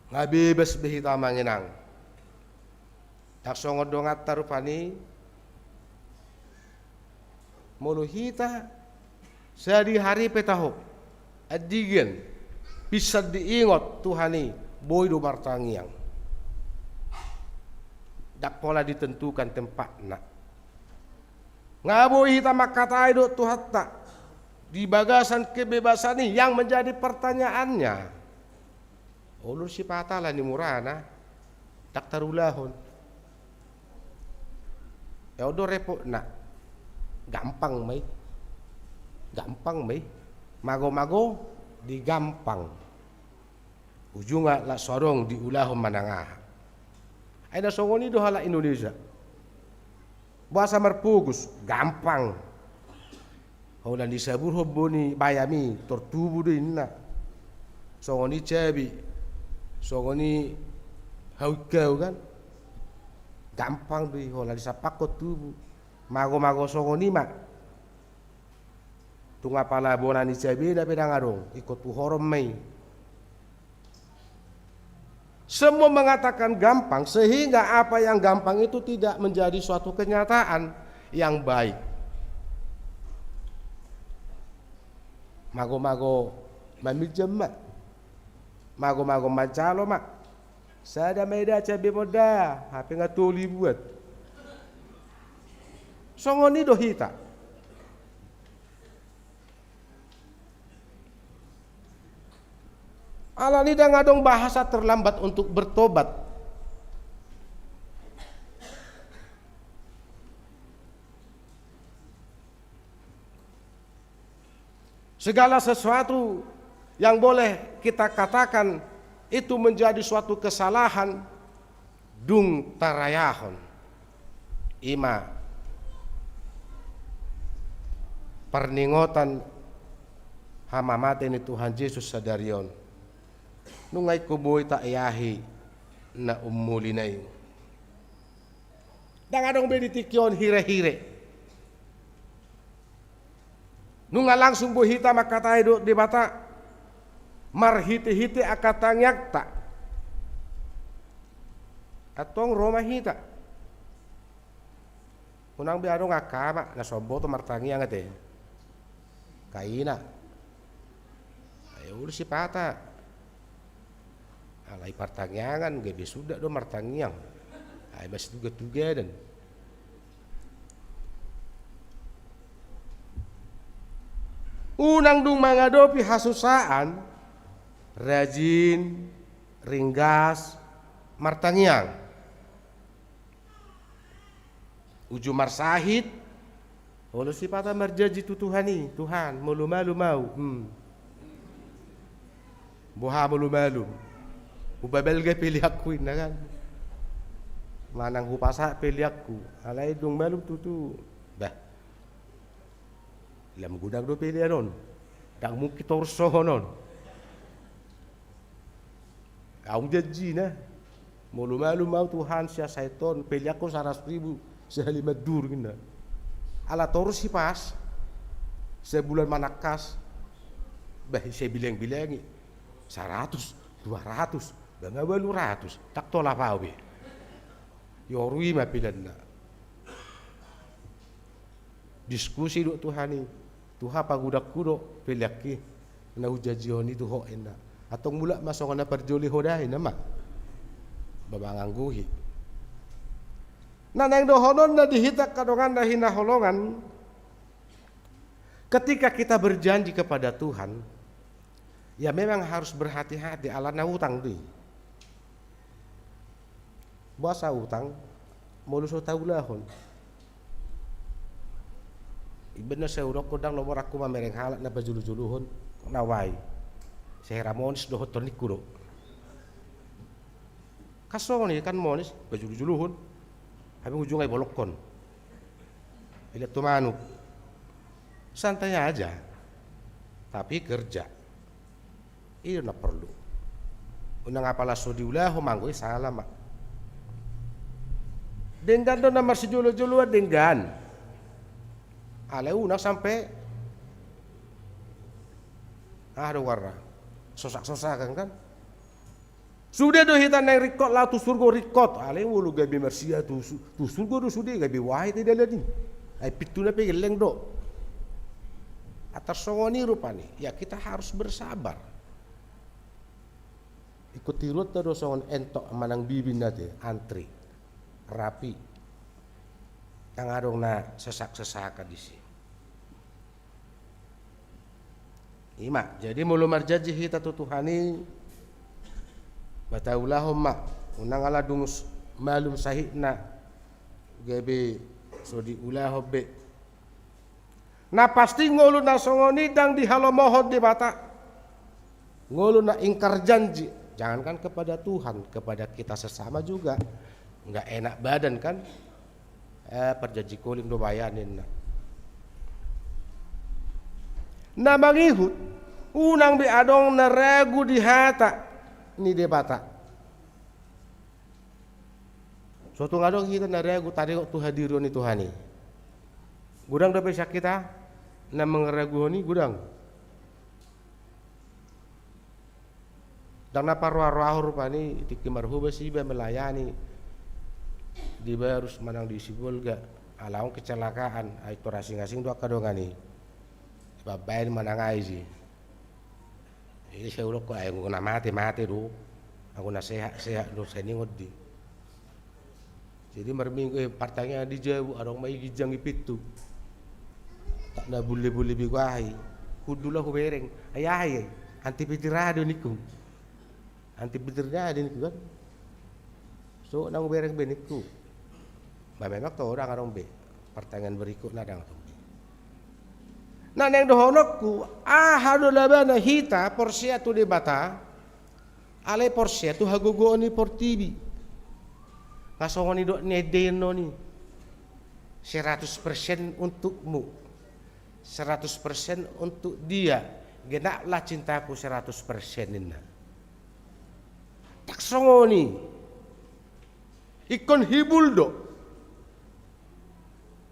Nga bebas be hita, Amang Inang. Ndang songon donganta rupani. Molo hita sadihari pe taho, andigan pinsan diingot Tuhan i, boi do martangiang. Ndang pola ditentukan tempatna. Nga boi hita mangkatai dohot Tuhanta di bagasan kebebasan i. Yang menjadi pertanyaannya, olo do sipata ala ni murana ndang tarulahon. Ia on do repotna. Gampang ma i. Gampang ma i. Mago-mago di gampang, ujungna laos so adong diulahon manang aha. Ai na songon i do halak Indonesia. Boasa marpogos? Gampang. Holan disaburhon bo ni bayam i, tor tubu do inna. Songon i cabe, songon i hau ingkau kan. Gampang do i, holan disampakhon tubu. Mago-mago songon i ma. Tung apala bona ni cabena pe ndang adong, ingkon tuhoron ma i. Semua mengatakan gampang, sehingga apa yang gampang itu tidak menjadi suatu kenyataan yang baik. Mago-mago maminjam ma. Mago-mago manjalo ma. Sada ma i da cabe monda, hape nga tolu i buat. Songon i do hita. Alani ndang adong bahasa terlambat untuk bertobat. Segala sesuatu yang boleh kita katakan itu menjadi suatu kesalahan, dung tarayahon. I ma parningotan hamamate ni Tuhan Jesus sadari on. Nunga ingkon boi taeahi na ummulina i. Ndang adong be di tingki on hire-hire. Nunga langsung boi hita mangkatai dohot Debata marhite-hite angka tangiangta. Antong ro ma hita. Unang be adong angka ama na so boto martangiang ate. Kaina. Ai olo sipata. Alai partangiangan gabe suda do martangiang. Ai masituga-tugadan. Unang dung mangadopi hasusaan, rajin, ringgas martangiang. Uju marsahit, olo sipata marjanji tu Tuhan i, Tuhan, molo malum au, hmm. Boha molo malum? Hupabalga peleanku inna kan. Manang hupasahat peleanku. Alai dung malum tutu. Bah. Lam godang do pelean on. Ndang mungkin torus songon on. Au janjina. Molo malum au Tuhan sian sahit on, peleanku saratus ribu sahali mandurung inna. Ala torus hipas. Sabulan manangkas. Bah, sai bilang-bilangi. Saratus, dua ratus, bah, nga ualu ratus. Ndang tolap au be. Ioru i ma pilanna. Diskusi do Tuhan i. Tuhan, pagudangku do pelean i na hujanjihon i tu Ho, ninna. Antong mulak ma songon na parjolo ho da, ninna ma. Ba mangangguhi. Na naeng dohononna di hita angka dongan na hinaholongan, ketika kita berjanji kepada Tuhan, ya memang harus berhati-hati, alana utang do i. Boasa utang? Molo so taulahon. Ibaen na sai hudok, ndang lomo rohangku mamereng halak na pajolo-jolohon, na uai. Sai hera monis dohot toniku do. Kan songon i kan, monis, pajolo-jolohon. Hape ujungna i bolongkon. Pelean tu manuk. Santai aja. Tapi kerja. I do na porlu. Unang apala so diulahon, anggo i sala ma. Denggan do na marsijolo-joloan, denggan. Alai unang sampe, aha do goarna, sosak-sosakan kan. Sude do hita naeng ringkot laho tu surgo, ringkot. Alai molo gabe marsia tu su-, tu surgo do sude, gabe uae te dalan i. Ai pintuna pe gelleng do. Atar songon i rupani, ya kita harus bersabar. Ingkon tiruonta do songon entok manang bibin ate, antri, rapi. Ndang adong na sesak-sesakan disi. I ma, jadi molo marjanji hita tu Tuhan i, ba taulahon ma, unang ala dung s-, malum sahitna, gabe so diulahon be. Na pasti ngolu na songon i ndang dihalomohon Debata. Ngolu na ingkar janji, jangankan kepada Tuhan, kepada kita sesama juga nggak enak badan kan. Eh, parjanji koling do bayanin na. Na mangihut, unang be adong na ragu di hata ni Debata. So tung adong hita na ragu taringot tu hadirion ni Tuhan i. Godang dope sian hita na mangaraguhon i, godang. Ndang na paroa-roahon rupani, tingki marhobas iba melayani di Barus manang di Sibolga, ala on kecelakaan, ai tor asing-asing do angka dongan i. Baen manang ai si. Jadi sai hudok, ai anggo na mate, mate do. Anggo na sehat, sehat do, sai ningon di. Jadi marminggu, eh, partangiangan di jabu, adong ma i ginjang i pintu. Tak na bulle-bulle bego ahi. Hundul au hubereng. Ai aha i, ai. Anti pitir aha do ningku. Anti pitir ni aha do ningku kan. So, ndang hubereng be ningku. Ba memang tong adong be. Partangiangan berikutna ndang adong be. Na naeng dohononku, aha do labana hita porsea tu Debata, alai porsea tu hagogoon ni portibi. Nga songon i dok ni ende i annon i. Seratus persen untukmu. Seratus persen untuk dia. Genaplah cintaku seratus persen, ninna. Tak songon i. Ingkon hibul do.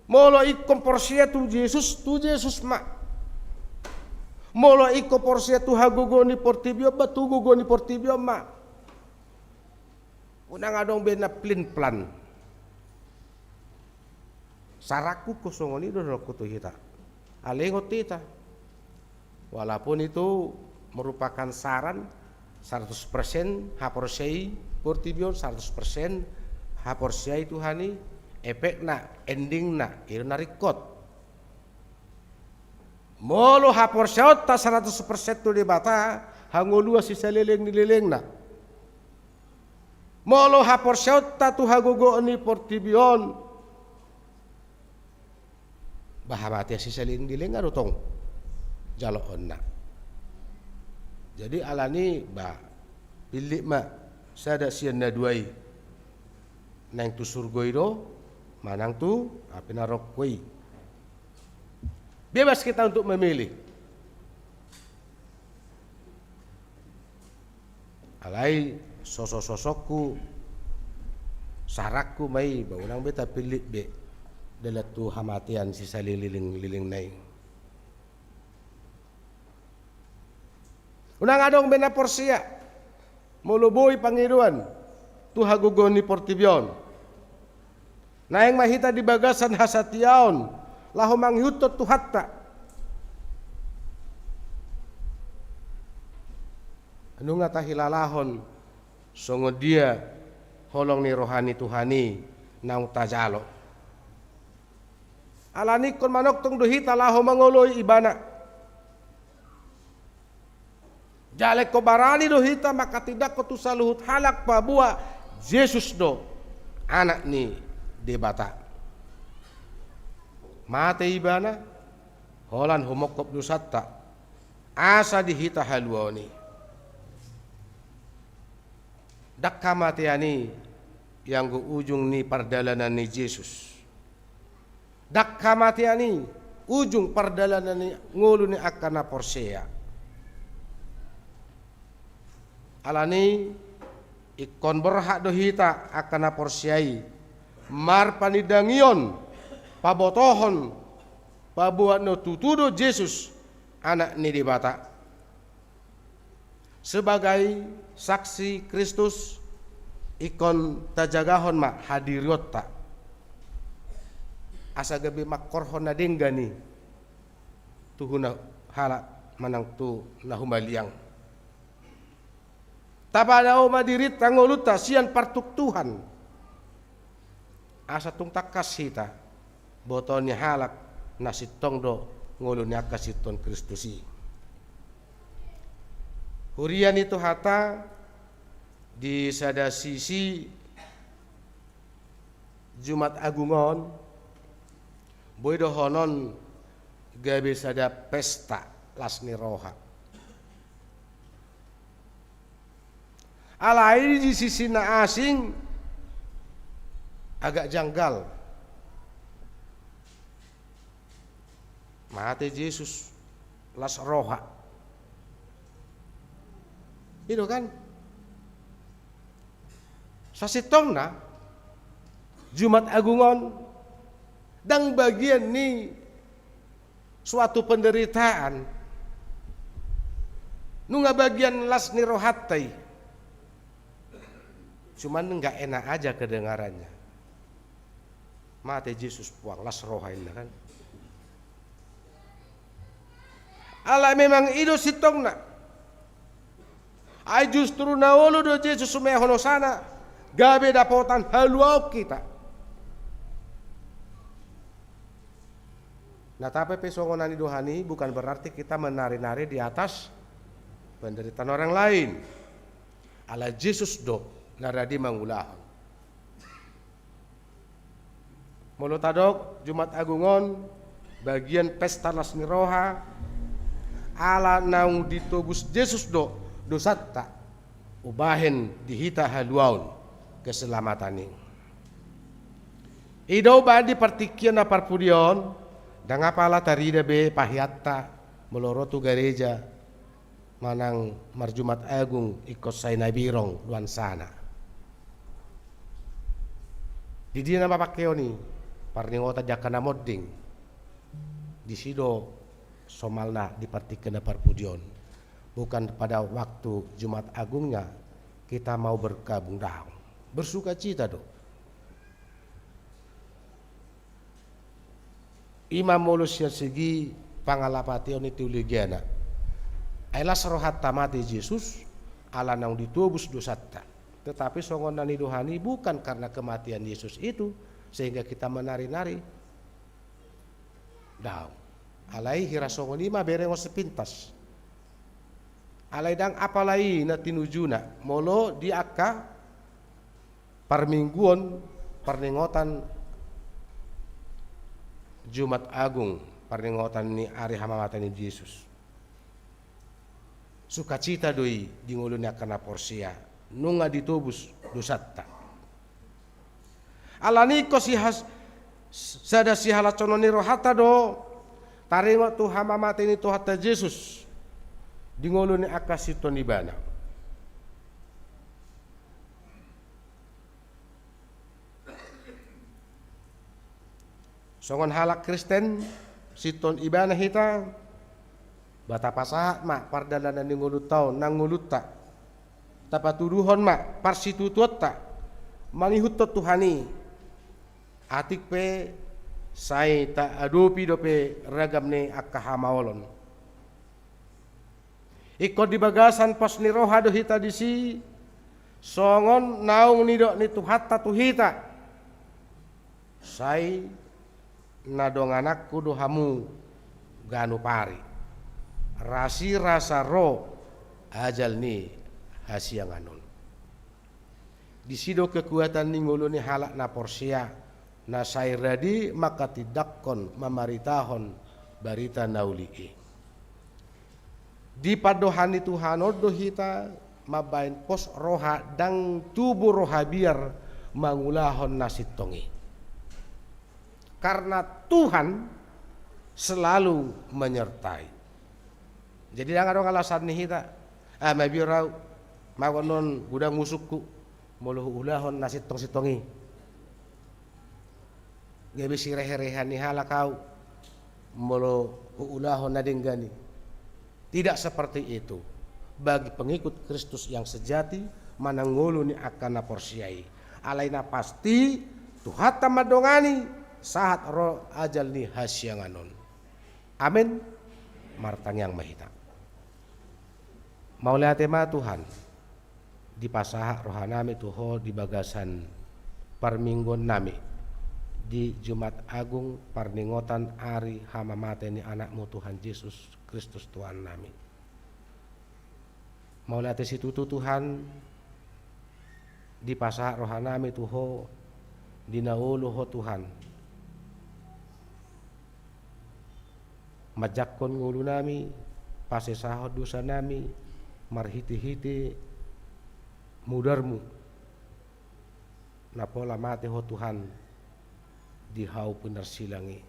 Molo ingkon porsea tu Jesus, tu Jesus ma. Molo ingkon porsea tu hagogoon ni portibi on ma, tu gogo ni portibi on ma. Unang adong be na plin-plan. Saranku ingkon songon i do dohononku tu hita. Alai ingot hita. Walaupun itu merupakan saran, seratus persen haporseai portibi on, seratus persen haporseai Tuhan i, efekna, endingna, i do na ringkot. Molo haporseaonta seratus persen tu Debata, hangoluan sisaleleng ni lelengna. Molo haporseaonta tu hagogoon ni portibi on, ba hamatean sisaleleng ni lelengna do tong jaloonna. Jadi alani, ba, pillit ma sada sian na dua i. Naeng tu surgo i do, manang tu api narokko i. Bebas kita untuk memilih. Alai sosok-sosokku, saranku ma i, ba unang be tapillit be dalan tu hamatean sisaleleng ni lelengna i. Unang adong be na porsea molo boi pangidoan tu hagogoon ni portibi on. Naeng ma hita di bagasan hasatiaon laho mangihuthon Tuhanta. Nunga tahilalahon songon dia holong ni roha ni Tuhan i naung tajalo. Alani ingkon manongtong do hita laho mangoloi Ibana. Jala ingkon barani do hita manghatindanghon tu saluhut halak paboa Jesus do Anak ni Debata. Mate Ibana holan humongkop dosanta, asa di hita haluaon i. Ndang hamatean i ianggo ujung ni pardalanan ni Jesus. Ndang hamatean i ujung pardalanan ni ngolu ni angka na porsea. Alani ingkon borhat do hita angka na porsea i marpanindangion, pabotohon paboa na tutu do Jesus Anak ni Debata. Sebagai saksi Kristus, ingkon tajagahon ma hadirionta, asa gabe mangkorhon na denggan i tu na halak manang tu na humaliang. Tapadao ma dirinta, ngolunta sian partuktuhan, asa tung tangkas hita botoon ni halak na sintong do ngolu ni angka sinton Kristus i. Huria ni Tuhanta, di sada sisi Jumat Agung on boi dohonon gabe sada pesta las ni roha. Alai di sisi na asing agak janggal. Mate Jesus, las roha. I do kan? Sasintongna Jumat Agung on ndang bagian ni suatu penderitaan. Nunga bagian las ni rohanta i. Cuman nggak enak aja kedengarannya. Mate Jesus, puang, las roha, ninna kan. Alai memang i do sintongna. Ai justru na olo do Jesus sumehon hosana gabe dapotan haluaon hita. Na, tapi pe songon na nidohan i, bukan berarti kita menari-nari di atas penderitaan orang lain. Ala Jesus do na radi mangulahon. Molo tadok, Jumat Agung on bagian pesta las ni roha, ala naung ditobus Jesus do dosanta, umbahen di hita haluaon keselamatan i. I do umbahen di partingkian na parpudi on, ndang apala tarida be paheanta molo ro tu gareja manang marjumat agung ingkon sai na birong nuansana. Di dia nama pangkeon i? Parningotan di angka na monding. Disi do somalna di partingkian na parpudi on. Bukan pada waktu Jumat Agungnya kita mau berkabung, daong. Bersukacita do. I ma molo sian segi pangalapation ni teologiana. Ai las rohanta mate Jesus, ala naung ditobus dosanta. Tetapi songon na nidohan i, bukan karena kematian Yesus itu sehingga kita menari-nari. Daong. Alai hira songon i ma berengon sepintas. Alai ndang apala i na tinujuna molo di angka parmingguon parningotan Jumat Agung, parningotan ni ari hamamate ni Jesus. Sukacita do i di ngolu ni angka na porsea, nunga ditobus dosanta. Alani ingkon sihas-, sada sihalansongon ni rohanta do taringot tu hamamate ni Tuhanta Jesus di ngolu ni angka sinton Ibana. Songon halak Kristen, sinton Ibana hita, Ba tapasahat ma pardalanan ni ngolunta on nang ngolunta. Tapatuduhon ma parsitutuonta mangihuthon Tuhan i. Atik pe sai taadopi dope ragam ni angka hamaolon. Ingkon di bagasan pos ni roha do hita disi, songon naung nidok ni Tuhanta tu hita. Sai na dongananku do hamu ganup ari. Rasirasa ro ajal ni hasiangan on. Disi do kekuatan ni ngolu ni halak na porsea, na sai radi manghatindanghon mamaritahon barita na uli i. Di pandohan ni Tuhan on do hita mambahen pos roha ndang tubu roha biar mangulahon na sintong i. Karena Tuhan selalu menyertai. Jadi ndang adong alasan ni hita, ah, mabiar au, mago non godang musungku, molo huulahon na sintong-sintong i. Gabe sirehe-rehean ni halak au molo huulahon na denggan i. Tidak seperti itu. Bagi pengikut Kristus yang sejati, manang ngolu ni angka na porsea i. Alai na pasti, Tuhanta mandongani, sahat ro ajal ni hasiangan on. Amen. Martangiang ma hita. Mauliate ma Tuhan, dipasahat rohanami tu Ho di bagasan parmingguonnami di Jumat Agung parningotan ari hamamate ni Anakmu Tuhan Jesus Kristus Tuhannami. Mauliate situtu Tuhan, dipasahat rohanami tu Ho, di na olo Ho Tuhan. Manjangkon ngolunami, pasesahon dosanami, marhite-hite mudarmu. Na pola mate Ho Tuhan, di hau pinarsilang i.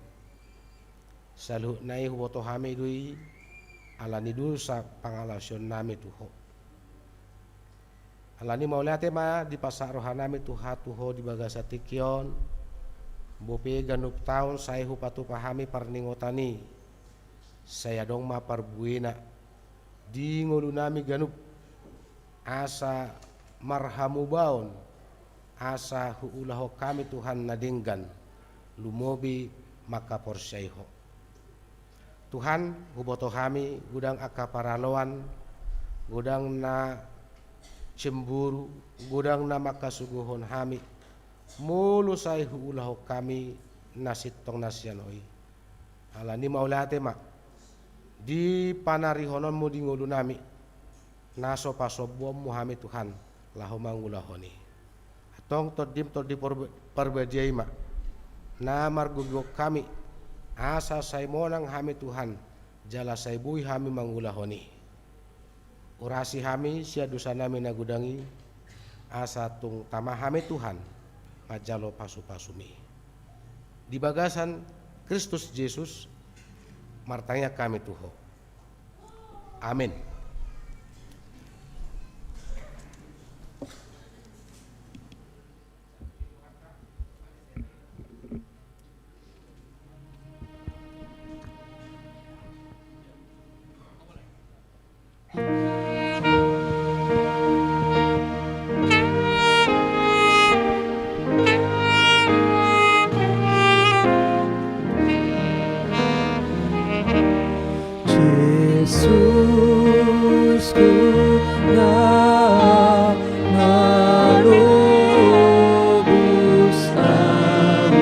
Saluhutna i huboto hami do i, ala ni dosa pangalaosionnami tu Ho. Ala ni mauliate ma dipasahat rohanami tu Ho, tu Ho di bagasan tingki on, bope ganup taon sai hupatupa hami parningotan i, sai adong ma parbuena di ngolunami ganup, asa marhamubaon, asa huulahon hami Tuhan na denggan, lumobi mangkaporseai Ho. Tuhan, huboto hami godang angka paraloan, godang na cemburu, godang na mangkasuguhon hami, molo sai huulahon hami na sintong na sian Ho i. Ala ni mauliate ma, di panarihononmu di ngolunami, na so pasombuonmu hami Tuhan, laho mangulahon i. Antong Tondim Tondi Parbadia i ma, na margogihon hami, asa sai monang hami Tuhan, jala sai boi hami mangulahon i. Urasi hami sian dosanami na godang i, asa tung tama hami Tuhan, manjalo pasupasumi. Di bagasan Kristus Jesus, martangiang hami tu Ho. Amen. Jesus ku na malobus au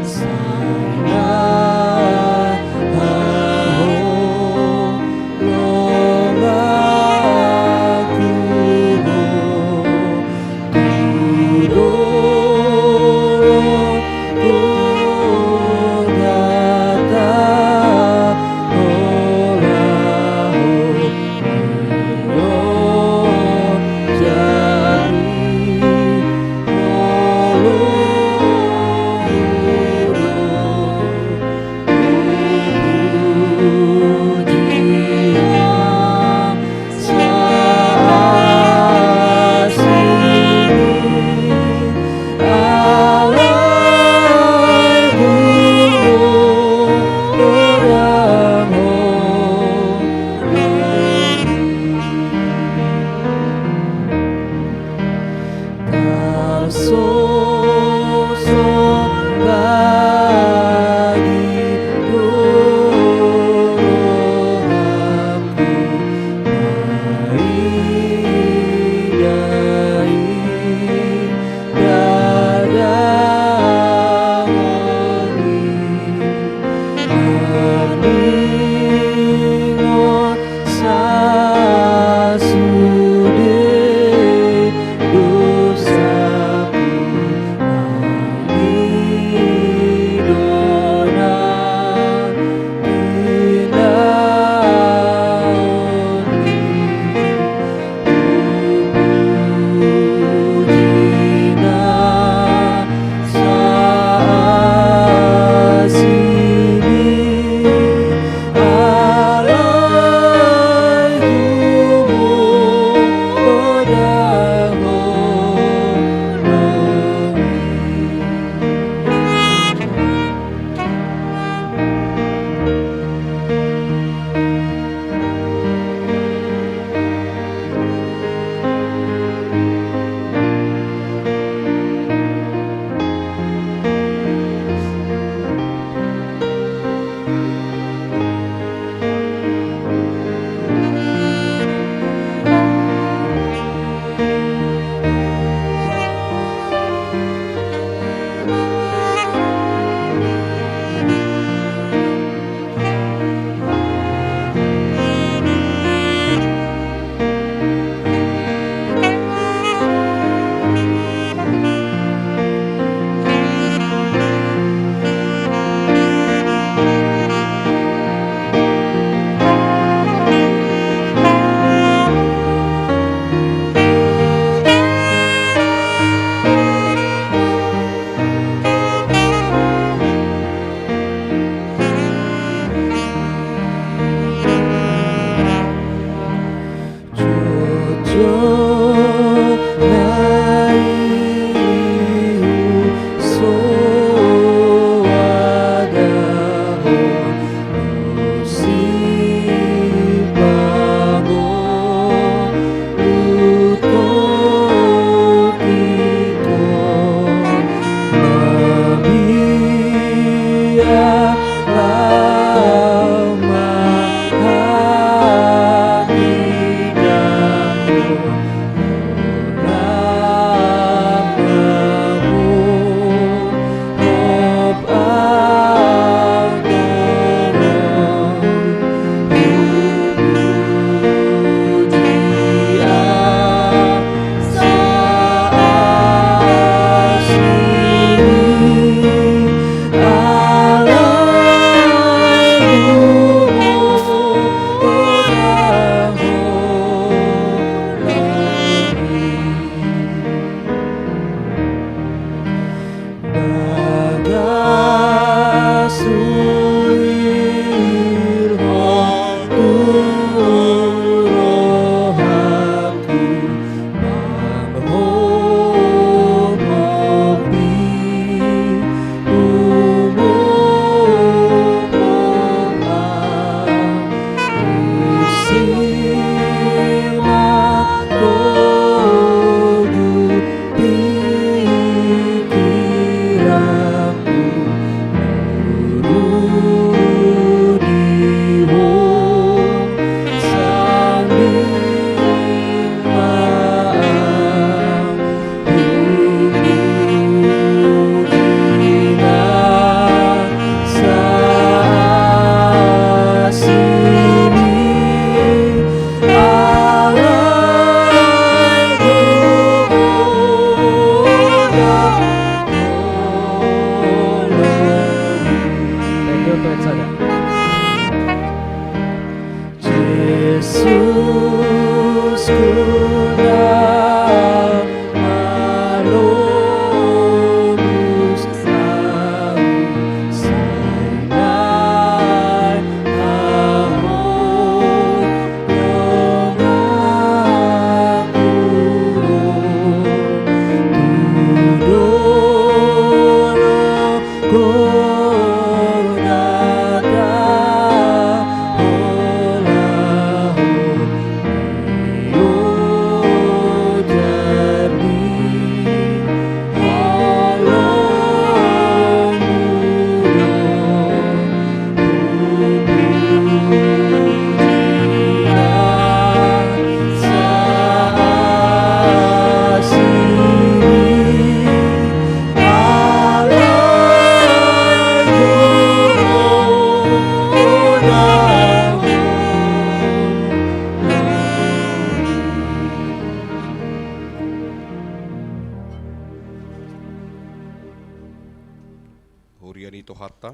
sai na haholonganku do. Jesusku na malobus au, sai naeng hamu donganku, tu dolok Huria ni Tuhanta,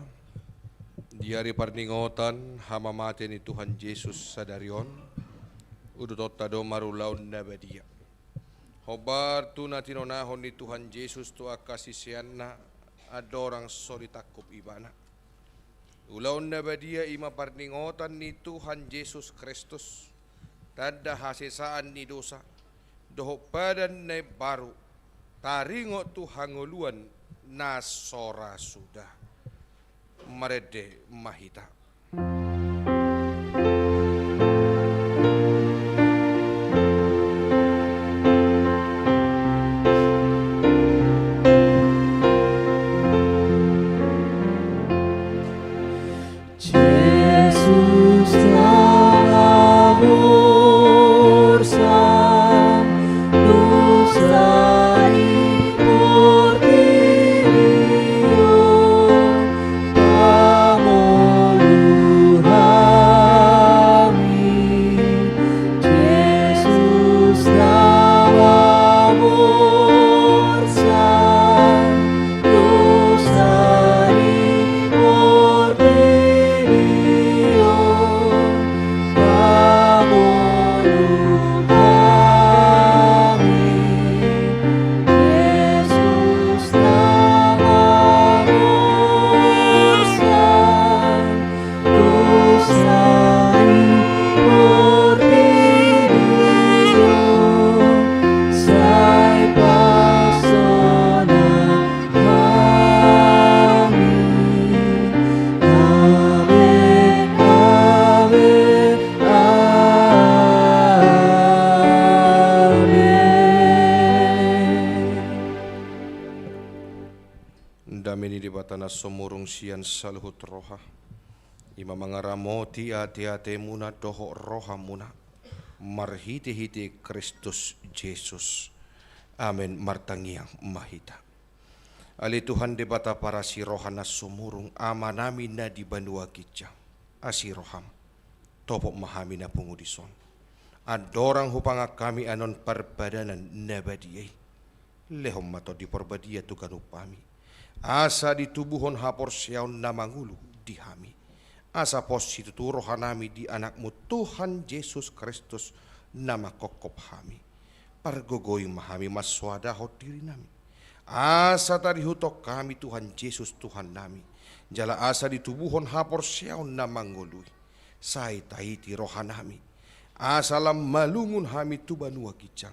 di ari parningotan hamamate ni Tuhan Jesus sadari on, udutonta do marulaon na badia. Hombar tu na tinonahon ni Tuhan Jesus tu angka siseanna andorang so ditangkup Ibana. Ulaon na badia i ma parningotan ni Tuhan Jesus Kristus, tanda hasesaan ni dosa, dohot padan na imbaru, taringot tu hangoluan na so ra suda. Marende ma hita. Jesus na borsak dosa ni portibi on, pangolu hami. Jesus na borsak dosa ni portibi on, pangolu hami. Jesus na borsak dosa ni portibi on, sai pasonang hami. Amen, amen, amen. Dame ni Debata na sumurung sian saluhut roha, i ma mangaramoti ateatemuna dohot rohamuna, marhitehite Kristus Jesus. Amen. Martangiang ma hita. Ale Tuhan Debata parasi roha na sumurung, Amanami na di banua ginjang, asi roham, topot ma hami na pungu dison. Andorang hupangan hami annon parpadanan na badia i, lehon ma Tondi Parbadia tu ganup hami, asa ditubuhon haporseaon na mangolu di hami, asa pos situtu rohanami di Anakmu Tuhan Jesus Kristus na manghophop hami. Pargogoi ma hami mansoadahon dirinami, asa tarihuthon hami Tuhan Jesus Tuhannami, jala asa ditubuhon haporseaon na mangolu i. Sai taiti rohanami, asa lam malungun hami tu banua ginjang,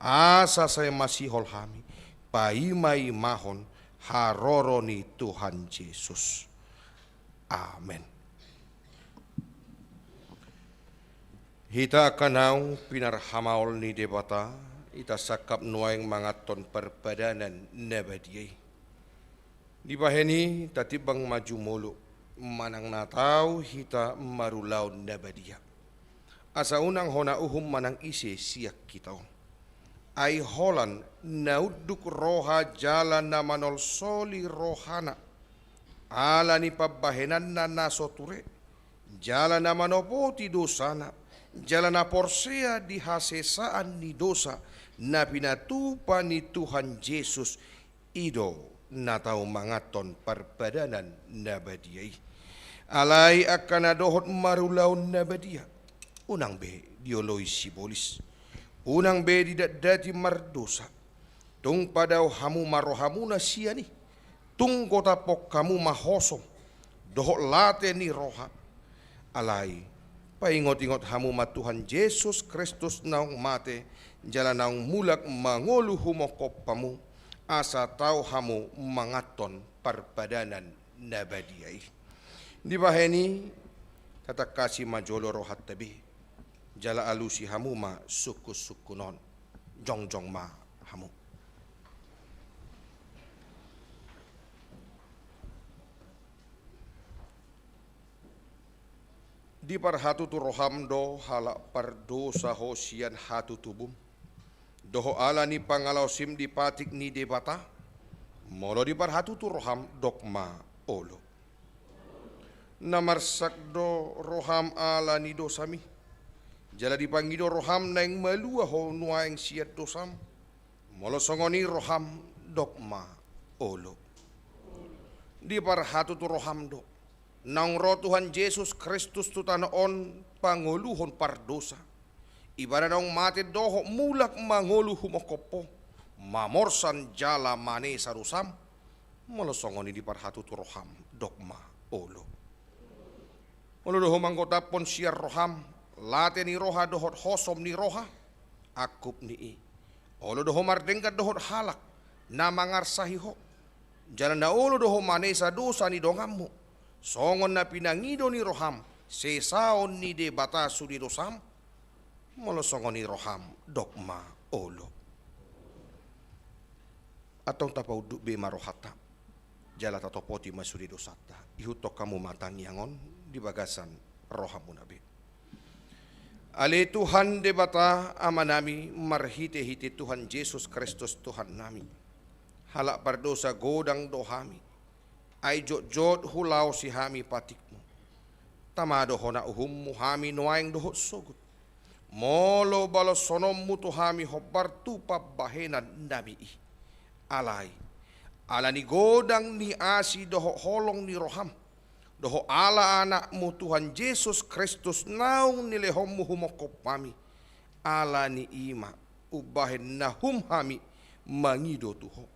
asa sai masihol hami paimaimahon haroro ni Tuhan Jesus. Amen. Hita angka naung pinarhamaol ni Debata, hita sangkap nuaeng manganhon parpadanan na badia i. Dibahen i tatimbang ma jumolo, manang na tau hita marulaon na badia, asa unang hona uhum manang ise sian hita on. Ai holan na unduk roha jala na manolsoli rohana, ala ni pambahenanna na so ture, jala na manopoti dosana, jala na porsea di hasesaan ni dosa na pinatupa ni Tuhan Jesus, i do na tau manganhon parpadanan na badia i. Alai angka na dohot marulaon na badia, Unang be dioloi sibolis, unang be didatdati mardosa. Tung padao hamu ma rohamuna sian i, tung gotaphon hamu ma hosom dohot late ni roha. Alai paingot-ingot hamu ma Tuhan Jesus Kristus naung mate jala naung mulak mangolu humongkop hamu, asa tau hamu manganhon parpadanan na badia i. Dibahen i, tatangkasi ma jolo rohanta be, jala alusi hamu ma sungkun-sungkun on. Jongjong ma hamu. Diparhatutu roham do halak pardosa ho sian hatutubum, dohot ala ni pangalaosim di patik ni Debata? Molo diparhatutu roham, dok ma olo. Na marsak do roham ala ni dosami, jala dipangido roham naeng malua ho nuaeng sian dosam? Molo songon i roham, dok ma olo. Diparhatutu roham do naung ro Tuhan Jesus Kristus tu tano on pangoluhon pardosa. Ibana naung mate dohot mulak mangolu humongkop ho, mamorsan jala manesa dosam? Molo songon i diparhatutu roham, dok ma olo. Olo do ho manggotaphon sian roham late ni roha dohot hosom ni roha? Angkup ni i, olo do ho mardenggan dohot halak na mangarsahi ho, jala na olo do ho manesa dosa ni donganmu, songon na pinangido ni roham sesaon ni Debata sude dosam? Molo songon i roham, dok ma olo. Antong tapaunduk be ma rohanta, jala tatopoti ma sude dosanta. Ihuthon hamu ma tangiang on di bagasan rohamuna be. Ale Tuhan Debata Amanami, marhite-hite Tuhan Jesus Kristus Tuhannami, halak pardosa godang do hami, ai jotjot hulaosi hami patikmu. Tama do hona uhummu hami nuaeng dohot sogot, molo balosononmu tu hami hombar tu pambahenannami i. Alai ala ni godang ni asi dohot holong ni roham, dohot ala Anakmu Tuhan Jesus Kristus naung nilehonmu humongkop hami, ala ni i ma umbahen na hum hami mangido tu ho.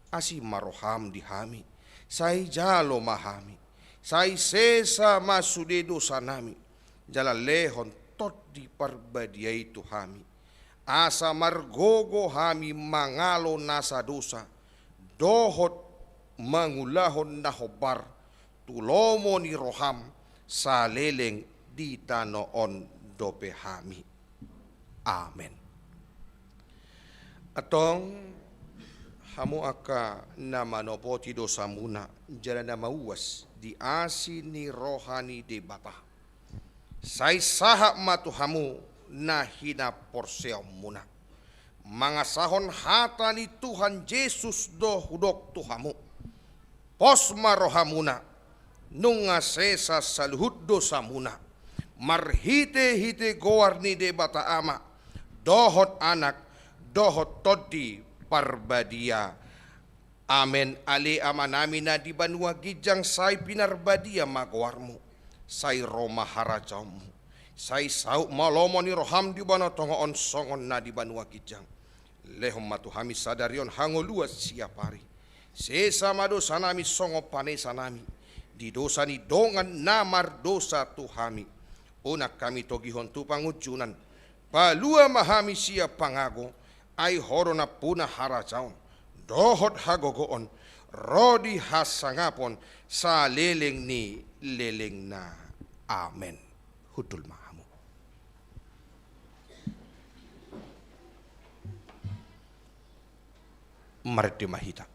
Asi ma roham di hami, sai jalo ma hami, sai sesa ma sude dosanami, jala lehon Tondi Parbadia i tu hami, asa margogo hami mangalo nasa dosa dohot mangulahon na hombar tu lomo ni roham saleleng di tano on dope hami. Amen. Antong hamu angka na manopoti dosamuna jala na mauas di asi ni roha ni Debata, sai sahat ma tu hamu na hinaporseaonmuna. Mangasahon hata ni Tuhan Jesus do hudok tu hamu: Pos ma rohamuna, nunga sesa saluhut dosamuna, marhite-hite goar ni Debata Ama, dohot Anak, dohot Tondi Parbadia. Amen. Ale Amanami na di banua ginjang, sai pinarbadia ma goarmu. Sai ro ma harajaonmu. Sai saut ma lomo ni roham di banua tonga on songon na di banua ginjang. Lehon ma tu hami sadari on hangoluan siapari. Sesa ma dosanami songon panesanami di dosa ni dongan na mardosa tu hami. Unang hami togihon tu pangunjunan. Palua ma hami sian pangago, ai Ho do nampuna harajaon, dohot hagogoon, ro di hasangapon, saleleng ni lelengna. Amen. Hundul ma hamu. Marende ma hita.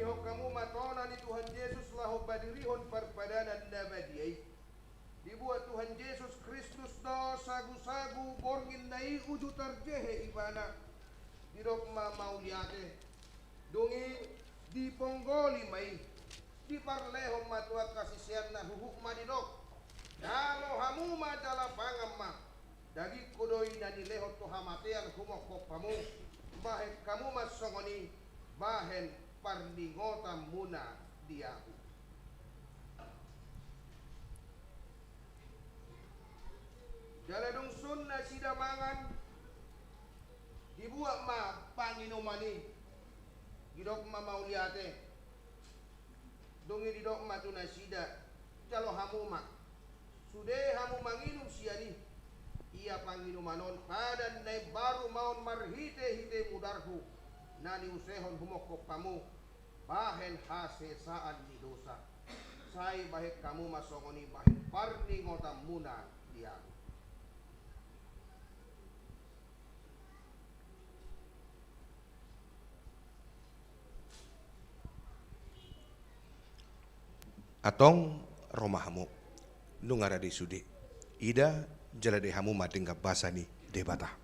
Hamu ma tona ni Tuhan Jesus laho padirihon parpadanan na badia i. Dibuat Tuhan Jesus Kristus do sagusagu borngin na i uju tarjehe ibana. Didok ma mauliate. Dung i diponggoli ma i. Diparlehon ma tu angka siseanna, huhut ma didok: Jalo hamu ma jala pangan ma. Dagingku do i na nilehon tu hamatean humophop hamu. Bahen hamu ma songon i bahen parningotanmuna di ahu. Jala dung sun nasida mangan, dibuat ma panginuman i. Didok ma mauliate. Dung i didok ma tu nasida: Jalo hamu ma, sude hamu manginum sian i. Ia panginuman on padan na imbaru ma on marhitehite mudarhu, na niusehon humophop hamu bahen hasesaan ni dosa. Sai bahen hamu ma songon i bahen parningotanmuna di ahu. Antong ro ma hamu, nunga rade sude. Ida jala dai hamu ma denggan basa ni Debata.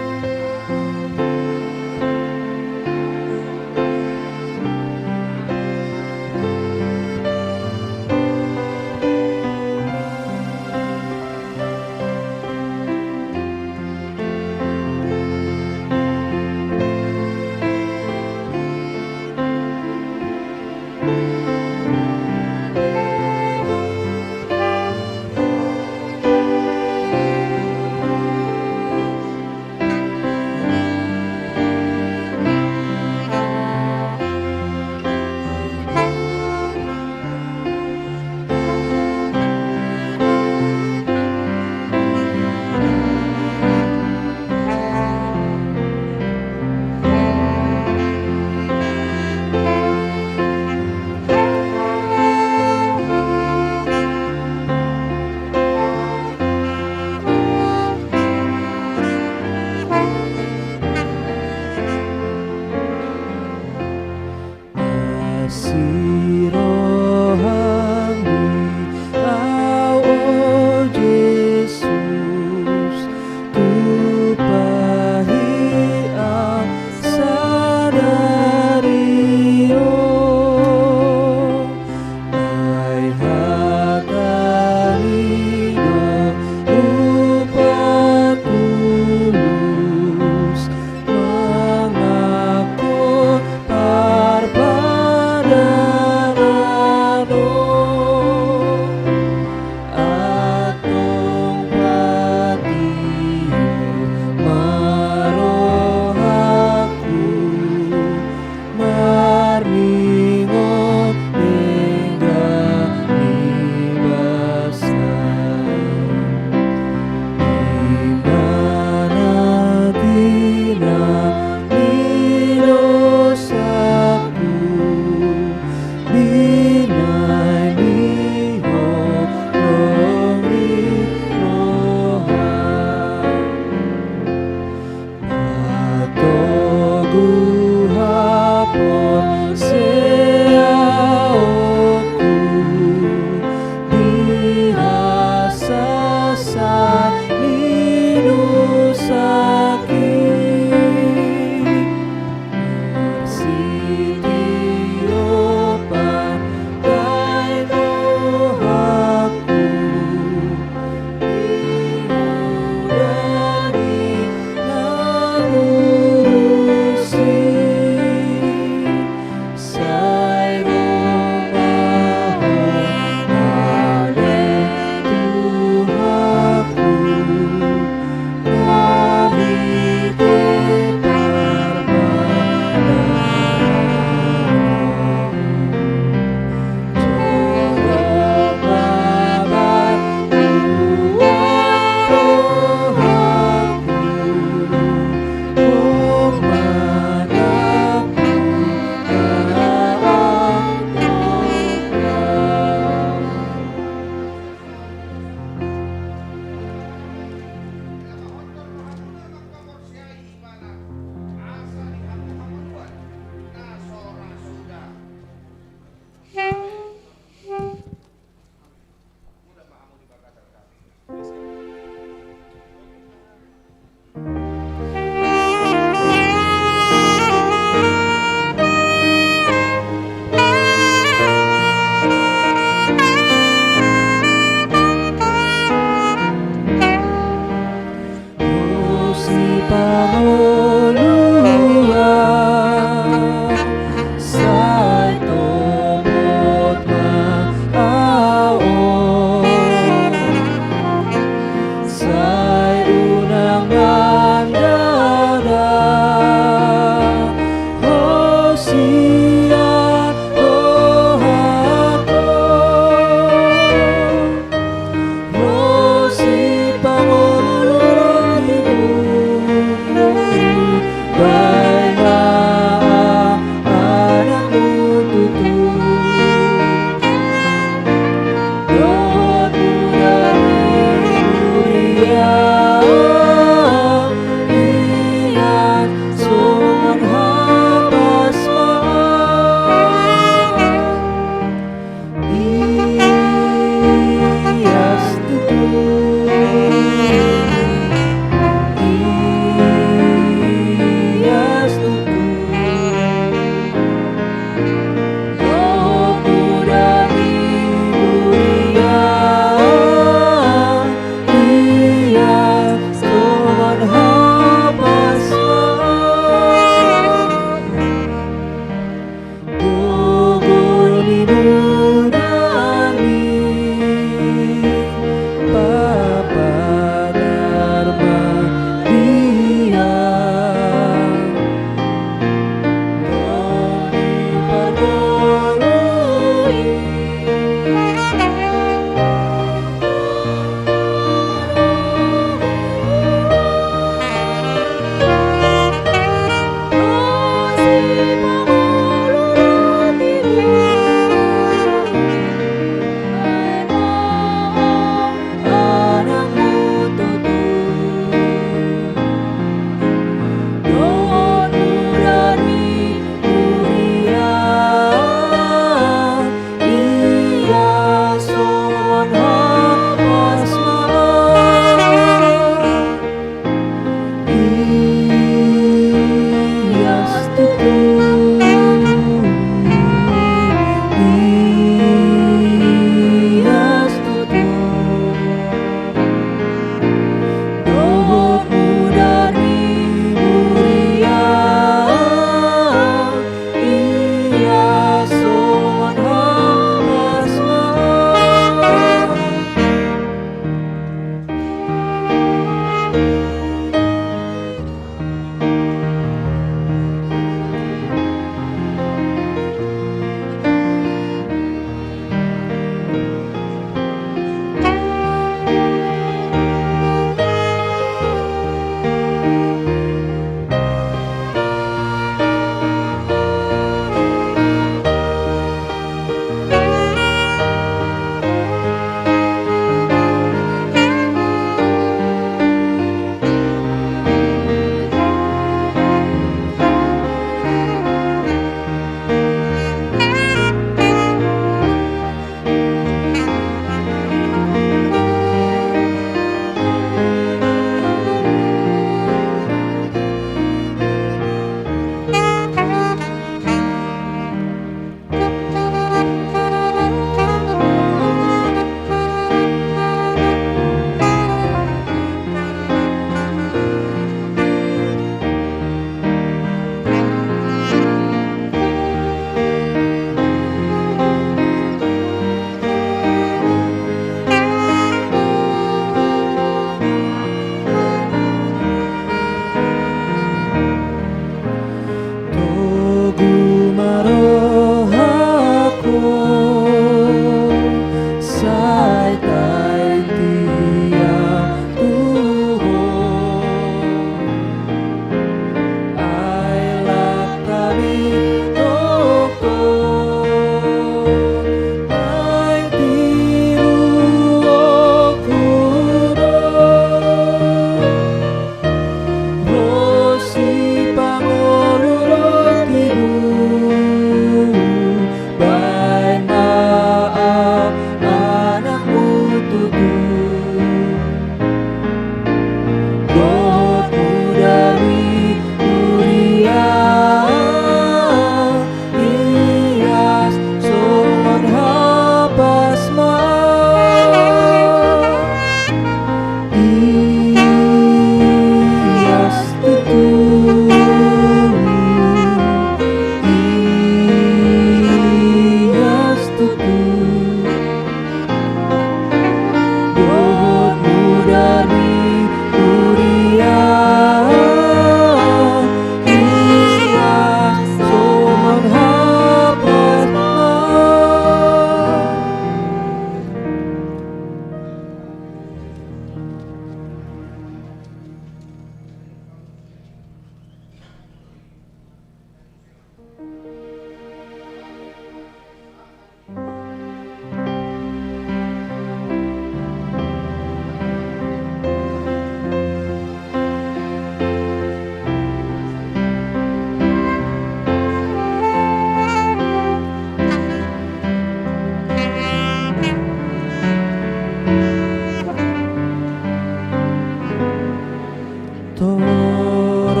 Torop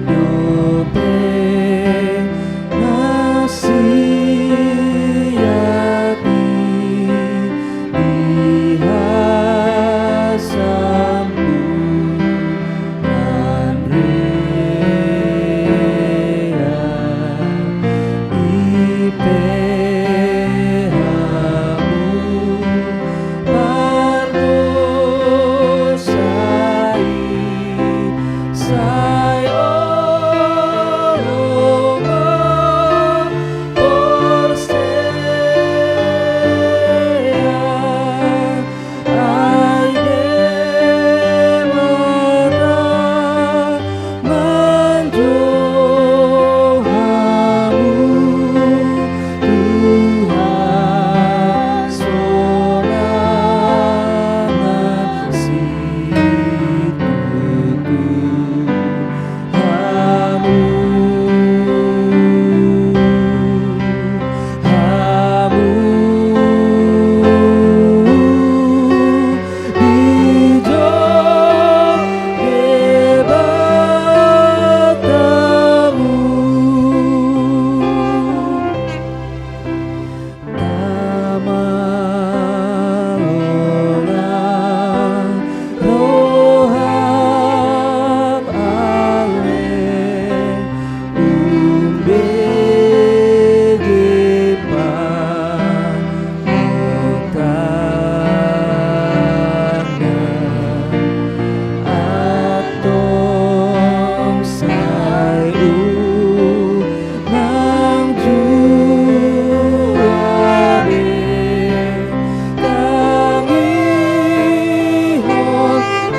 dope na siat i di hasambulan rea, i pe hamu mardosa i, sai olo ma porsea, ai Debata manjou hamu tu hasonangan situtu. Hamu, hamu dijou Debatamu. Tama, lola roham ale, umbege pangutangna, antong sai unang jua be tangihon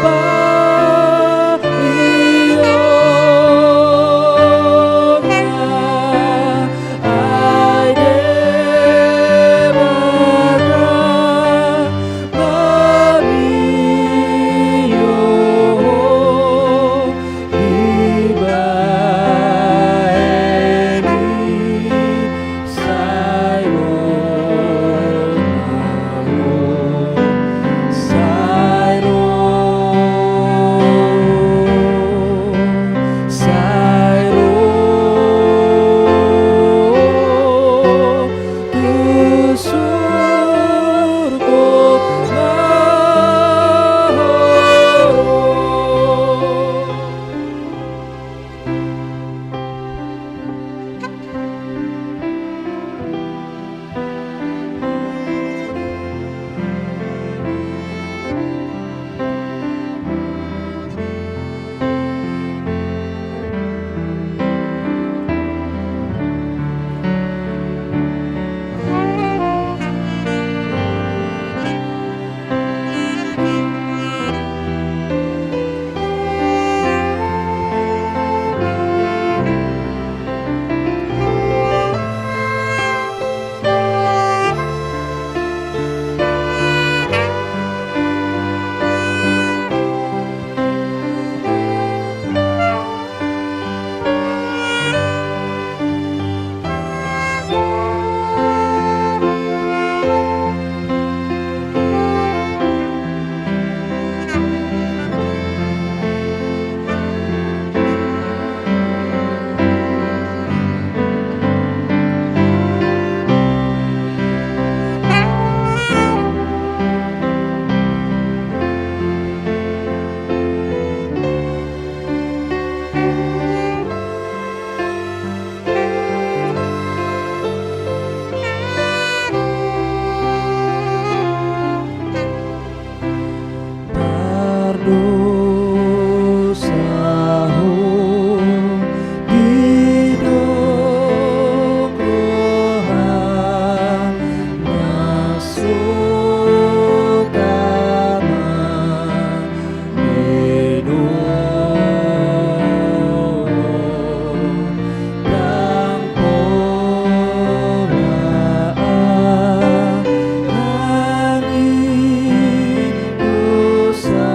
panghirimna, ai Debata manjou dibaen i, sai ro, sai ro, sai ro tu surgo na hurang. Pardosa ho didok roham na so tama be dohot, ndang pola anggiat dosa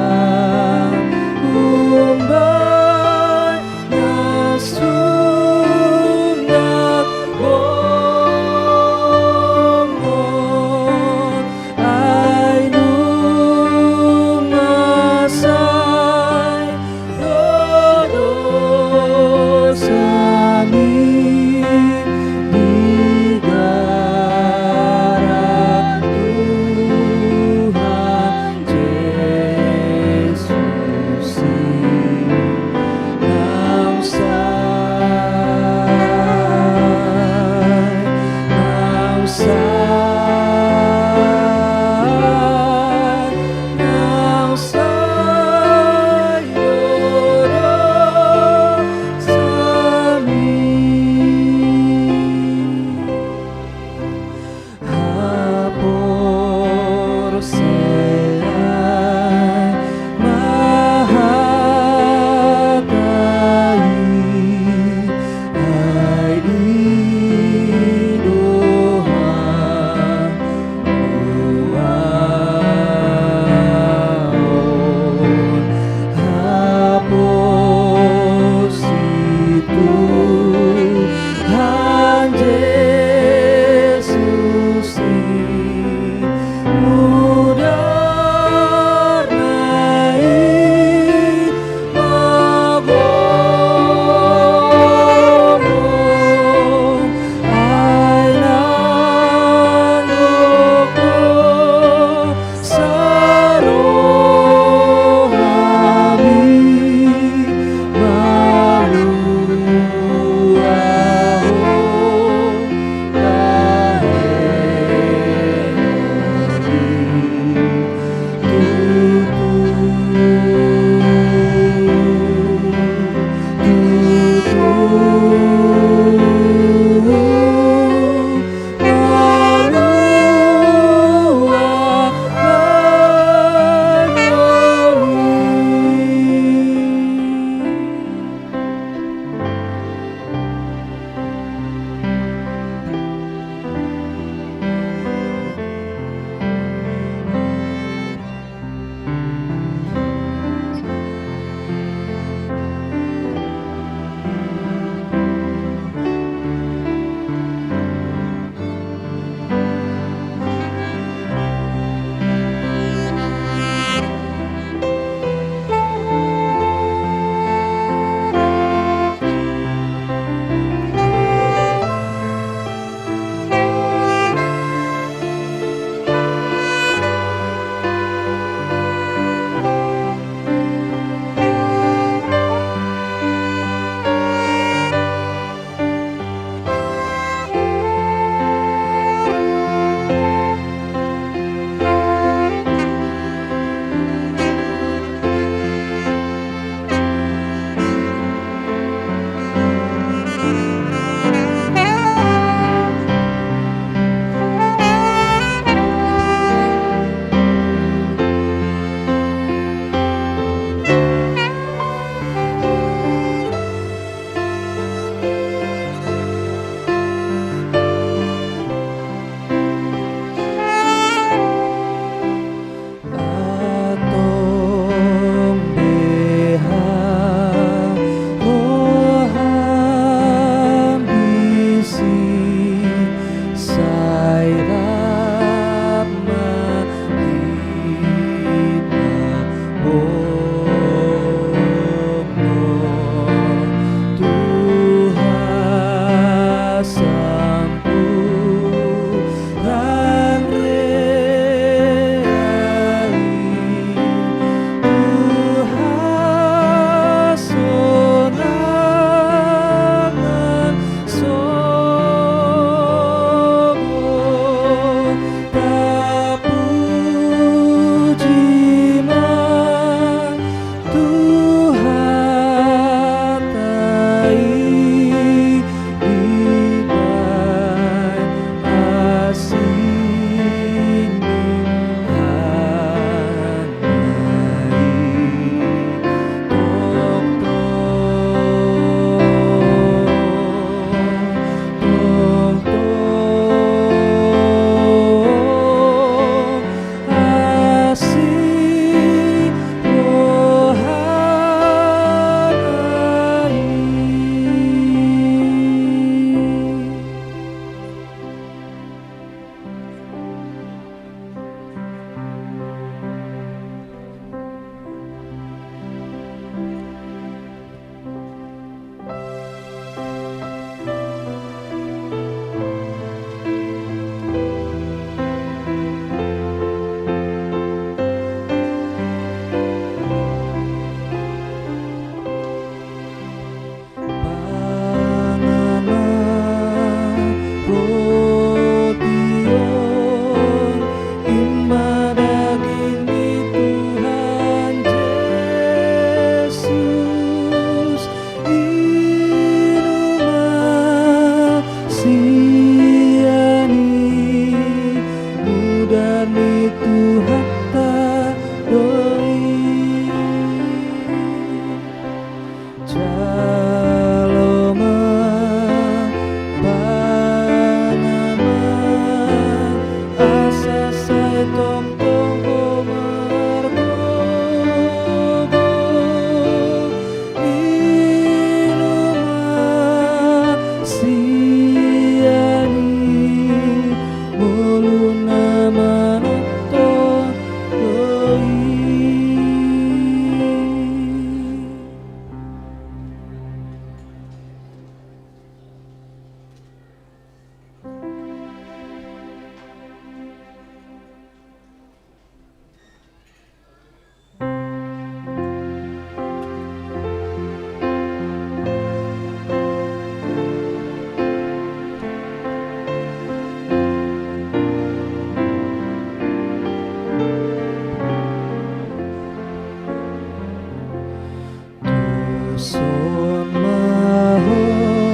Son ma ho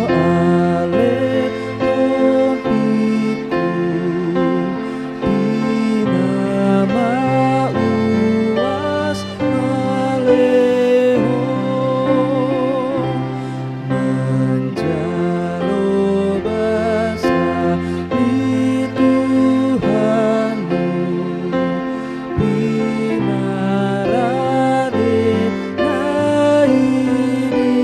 ale tompikku, di na mauas malehon, manjalo basa di Tuhanmu, pinarade na i di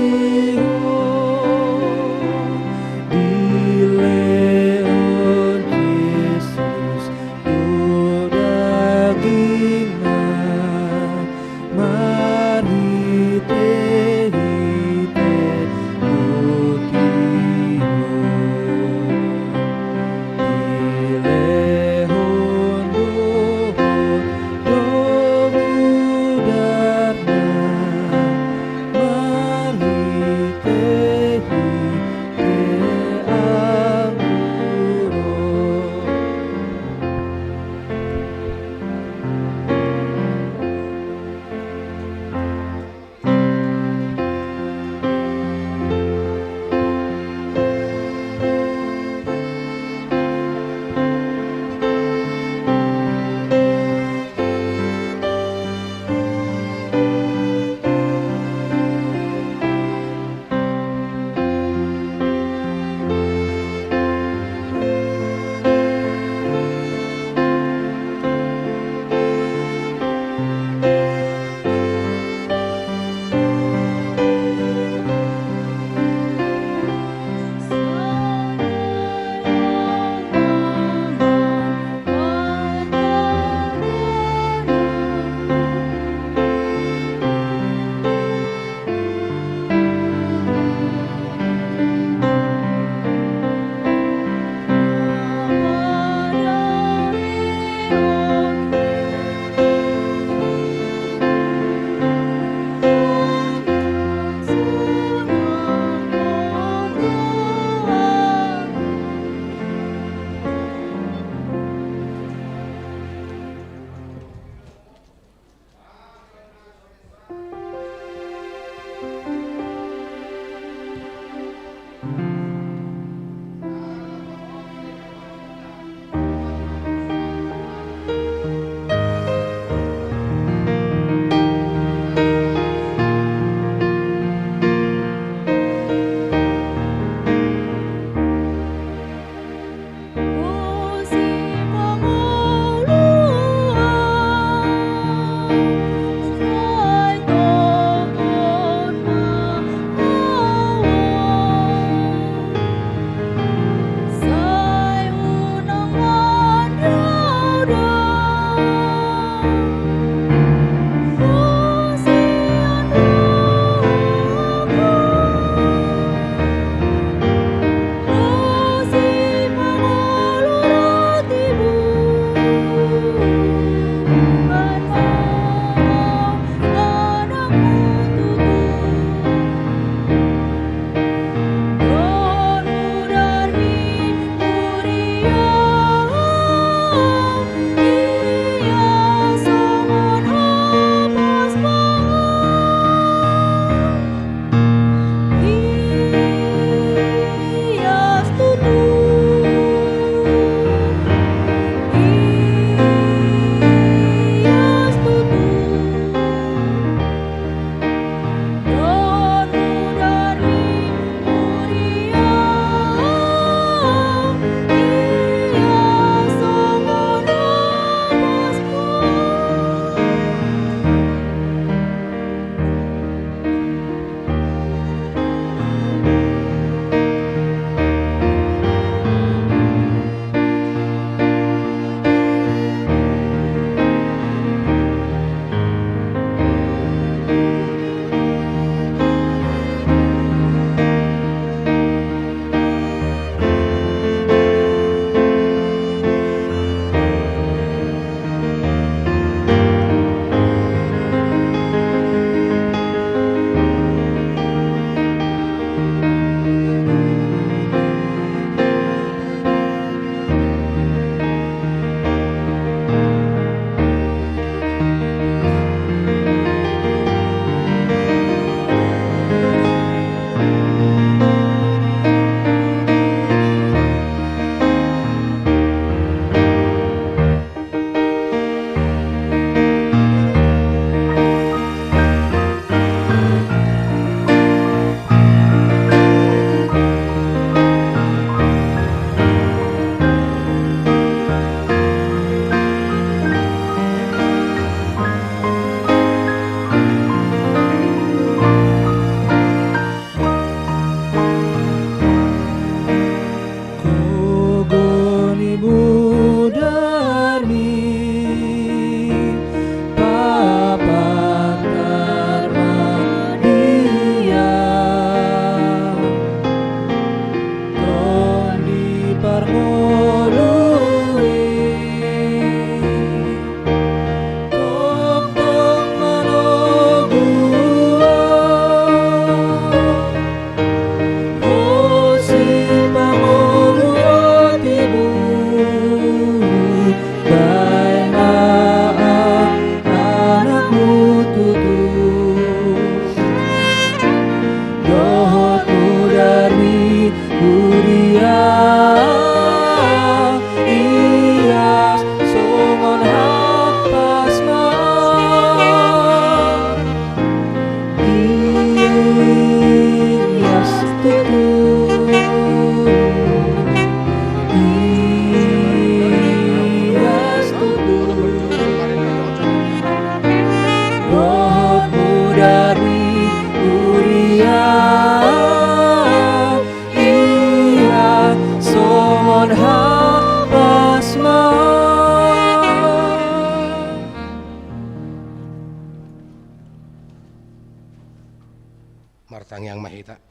Martangiang ma hita.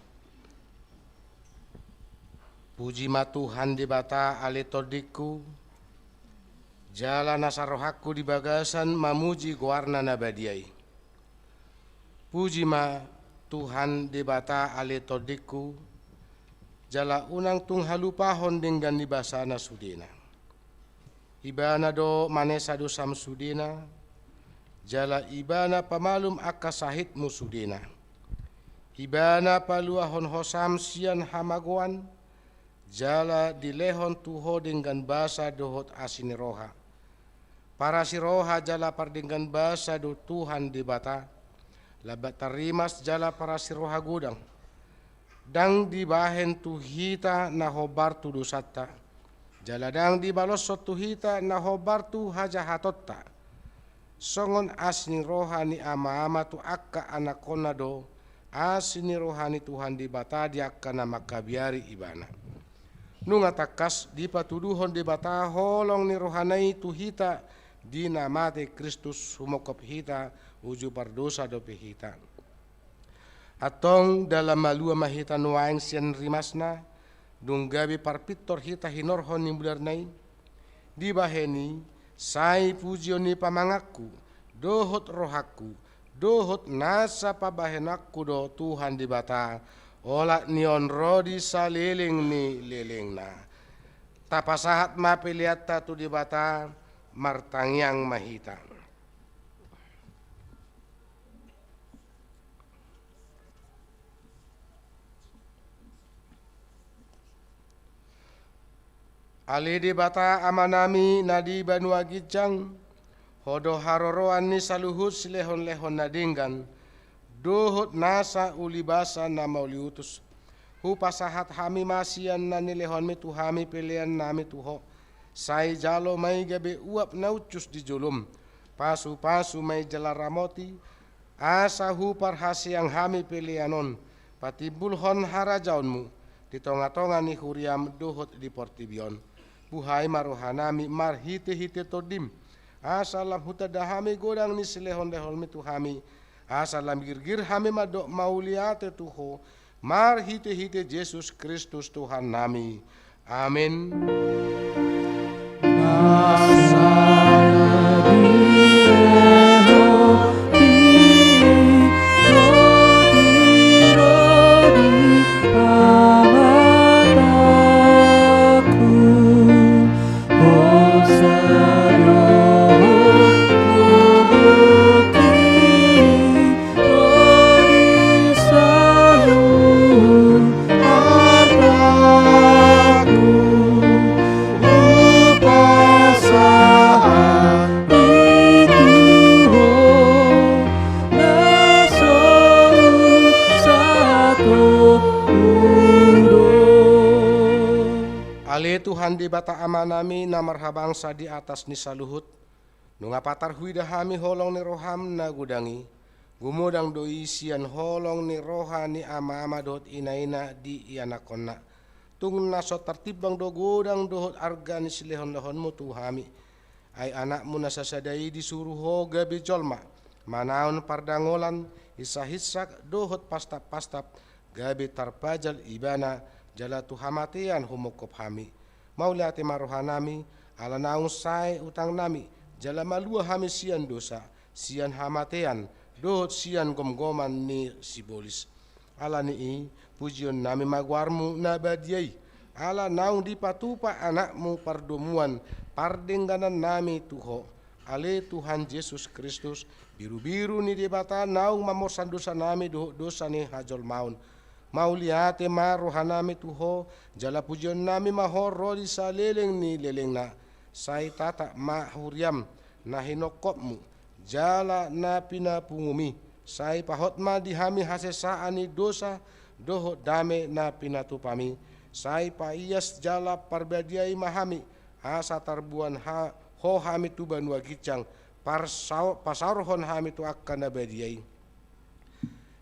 Puji ma Tuhan Debata ale tondingku, jala nasa rohangku di bagasan mamuji goarna na badia i. Puji ma Tuhan Debata ale tondingku, jala unang tung halupahon denggan ni basana sudena. Ibana do manesa dosam sudena, jala Ibana pamalum angka sahitmu sudena. Ibana paluahon hosam sian hamagoan, jala dilehon tu ho denggan basa dohot asi ni roha. Parasiroha jala pardenggan basa do Tuhan Debata, lambat tarrimas jala parasiroha godang. Ndang dibahen tu hita na hombar tu dosanta, jala ndang dibaloshon tu hita na hombar tu hajahatonta. Songon asi ni roha ni ama-ama tu angka anakkonna do, asi ni roha ni Tuhan Debata di angka na mangkabiari Ibana. Nunga tangkas dipatuduhon Debata holong ni rohana i tu hita di na mate Kristus humongkop hita uju pardosa dope hita. Antong dalan malua ma hita nuaeng sian rimasna, dung gabe parpintor hita hinorhon ni mudarna i. Dibahen i, sai pujion ni pamanganku, dohot rohangku, dohot nasa pambahenanku do Tuhan Debata, olat ni on ro di saleleng ni lelengna. Tapasahat ma peleanta tu Debata, martangiang ma hita. Ale Debata Amanami na di banua ginjang, Ho do haroroan ni saluhut silehon-lehon na denggan, dohot nasa ulibasa na mauliutus. Hupasahat hami ma sian na nilehonmi tu hami peleannami tu Ho. Sai jalo ma i gabe uap na uncus di jolom, pasu-pasu ma i jala ramoti, asa huparhaseang hami pelean on patimbulhon harajaonmu di tonga-tonga ni huriam dohot di portibi on. Buhai ma rohanami marhite-hite Tondim, asa lam hutanda hami godang ni silehon-lehonmi tu hami, asa lam girgir hami mandok mauliate tu Ho, marhite-hite Jesus Kristus Tuhannami. Amen. Ale Tuhan Debata Amanami na marhabangsa di atas ni saluhut, nunga patar huida hami holong ni roham na godang i, gumodang do i sian holong ni roha ni ama-ama dohot ina-ina di ianakkonna. Tung na so tartimbang do godang dohot arga ni silehon-lehonmu tu hami. Ai anakmu na sasada i disuru Ho gabe jolma, manaon pardangolan, hinsa-hinsa dohot pastap-pastap, gabe tarpajal ibana jala tu hamatean humongkop hami. Mauliate ma rohanami, ala naung sae utangnami, jala malua hami sian dosa, sian hamatean, dohot sian gomgoman ni sibolis. Ala ni i, pujionnami ma goarmu na badia i, ala naung dipatupa anakmu pardomuan pardengganannami tu Ho. Ale Tuhan Jesus Kristus, birubiru ni Debata naung mamorsan dosanami dohot dosa ni hajolmaon. Mauliate ma rohanami tu Ho, jala pujionnami ma Ho ro di saleleng ni lelengna. Sai tatap ma huriam na hinongkopmu, jala na pinapungumi, sai pahot ma di hami hasesaan ni dosa dohot dame na pinatupami, sai paias jala parbadiai ma hami, asa tarboan ha-, Ho hami tu banua ginjang, parsao-, pasaorhon hami tu angka na badia i.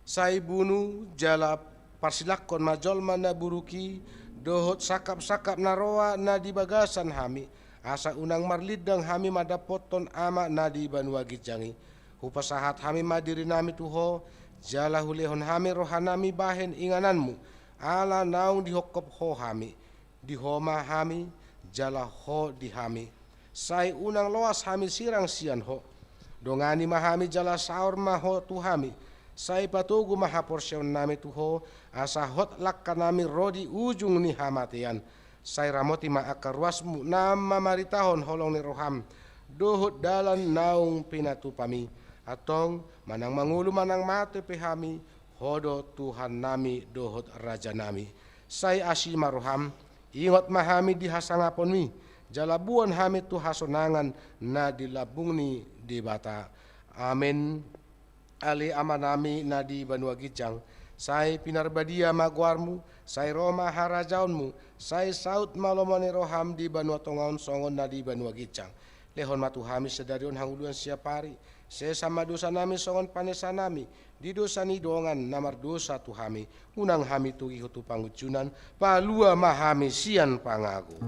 Sai bunu jala parsilangkon ma jolma na buruk i, dohot sangkap-sangkap na roa na di bagasan hami, asa unang marlindang hami mandapothon Ama na di banua ginjang i. Hupasahat hami ma dirinami tu Ho, jala hulehon hami rohanami bahen ingananmu, ala naung dihophop ho hami. Di ho ma hami, jala ho di hami. Sai unang loas hami sirang sian ho. Dongani ma hami jala saor ma ho tu hami. Sai patogu ma haporseaonnami tu ho, asa hot langkanami ro di ujung ni hamatean. Sai ramoti ma angka ruasmu na mamaritahon holong ni roham dohot dalan naung pinatupami. Antong, manang mangolu manang mate pe hami, ho do Tuhannami dohot Rajanami. Sai asi ma roham, ingot ma hami di hasangaponmi, jala boan hami tu hasonangan na di lambung ni Debata. Amen. Ale Amanami na di banua ginjang, sai pinarbadia ma goarmu, sai ro ma harajaonmu, sai saut ma lomo ni roham di banua tonga on songon na di banua ginjang. Lehon ma tu hami sadari on hangoluan siapari, sesa ma dosanami songon panesanami di dosa ni dongan na mardosa tu hami. Unang hami togihon tu pangunjunan, palua ma hami sian pangago.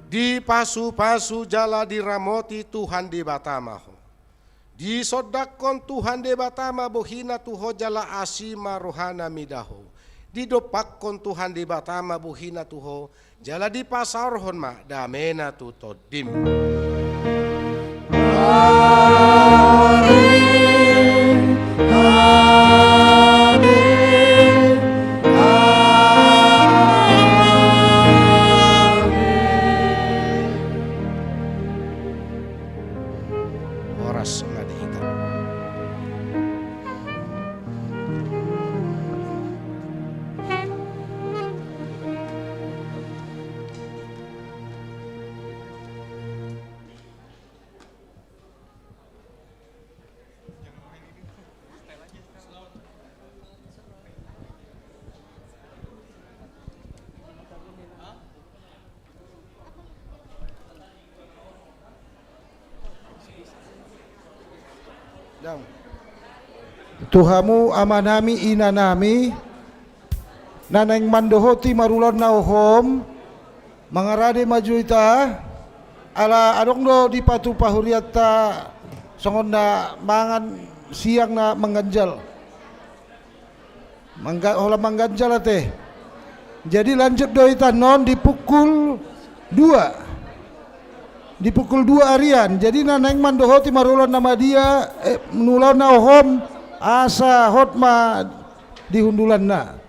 Dipasupasu jala diramoti Tuhan Debata ma ho. Disondangkon Tuhan Debata ma bohina tu ho jala asi ma rohana mida ho. Didompakkon Tuhan Debata ma bohina tu ho, jala dipasaorhon ma damena tu tondim. Amen. Amen. Amen. Horas ma di hita. Tu hamu amanami, inanami, na naeng mandohoti marulaon na ohom, mangarade ma jo hita, ala adong do dipatupa hurianta songon na mangan siang na mangganjal. Mangga-, holan mangganjal ate. Jadi lanjut do hita annon di pukul dua. Di pukul dua arian. Jadi na naeng mandohoti marulaon na madia, eh, marulaon na ohom, asa hot ma di hundulanna.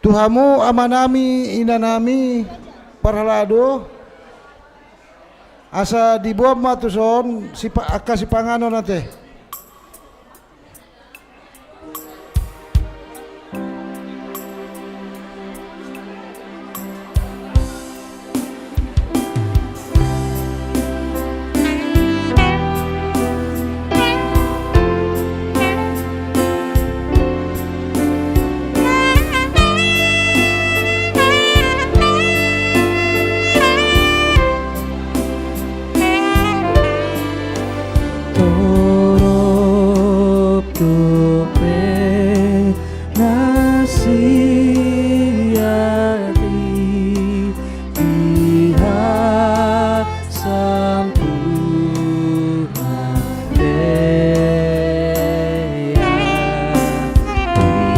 Tu hamu amanami, inanami, parhalado, asa diboan ma tuson sipa-, angka sipanganon ate. Torop dope na sian i, di hasam Tuhan dear,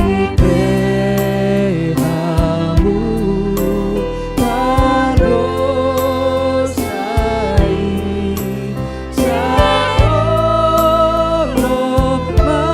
i pe hamu pardosa i, saolo ma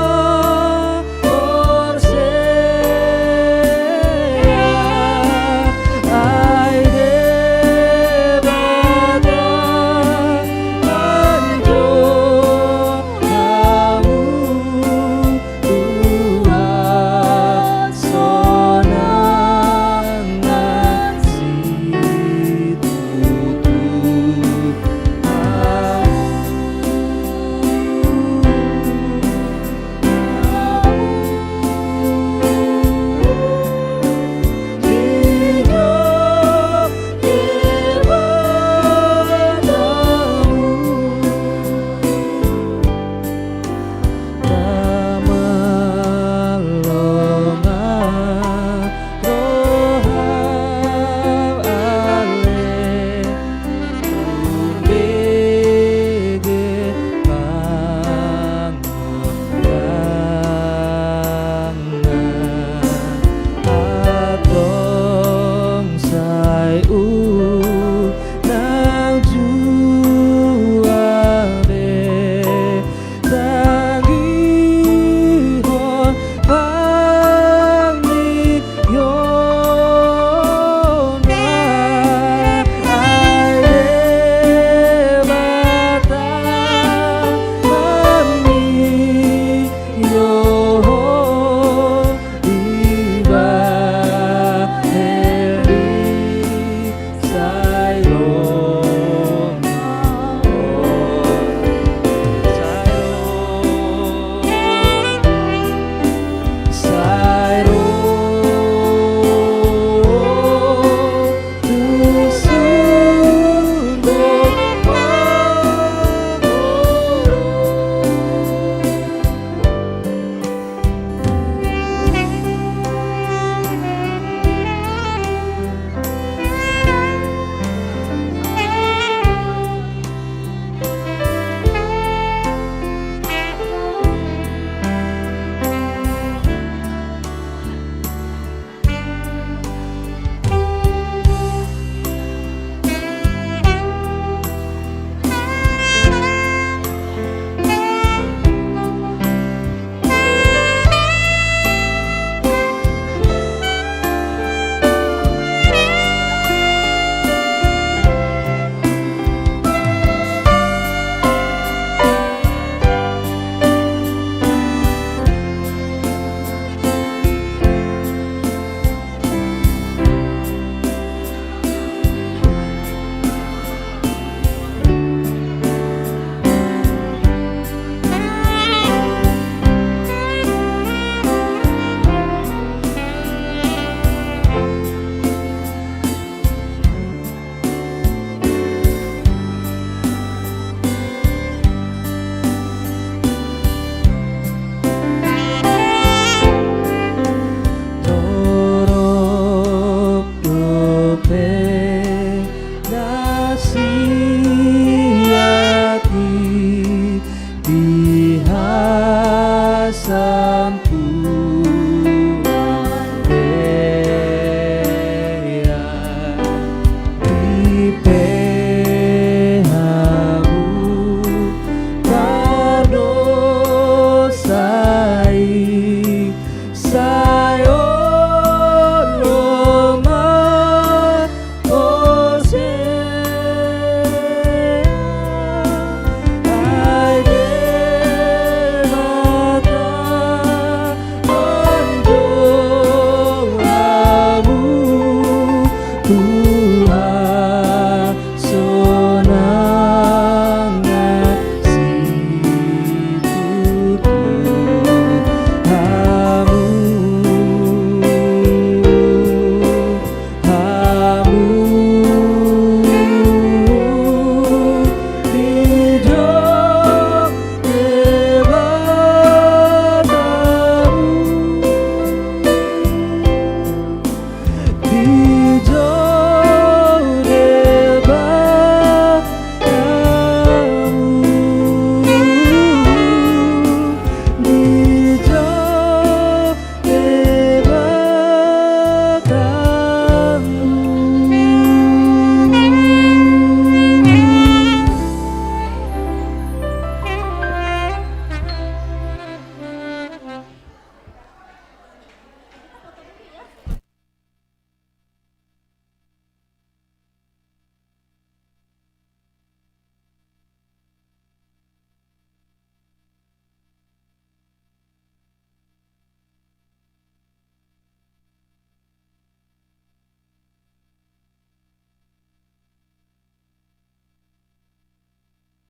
Tuhan.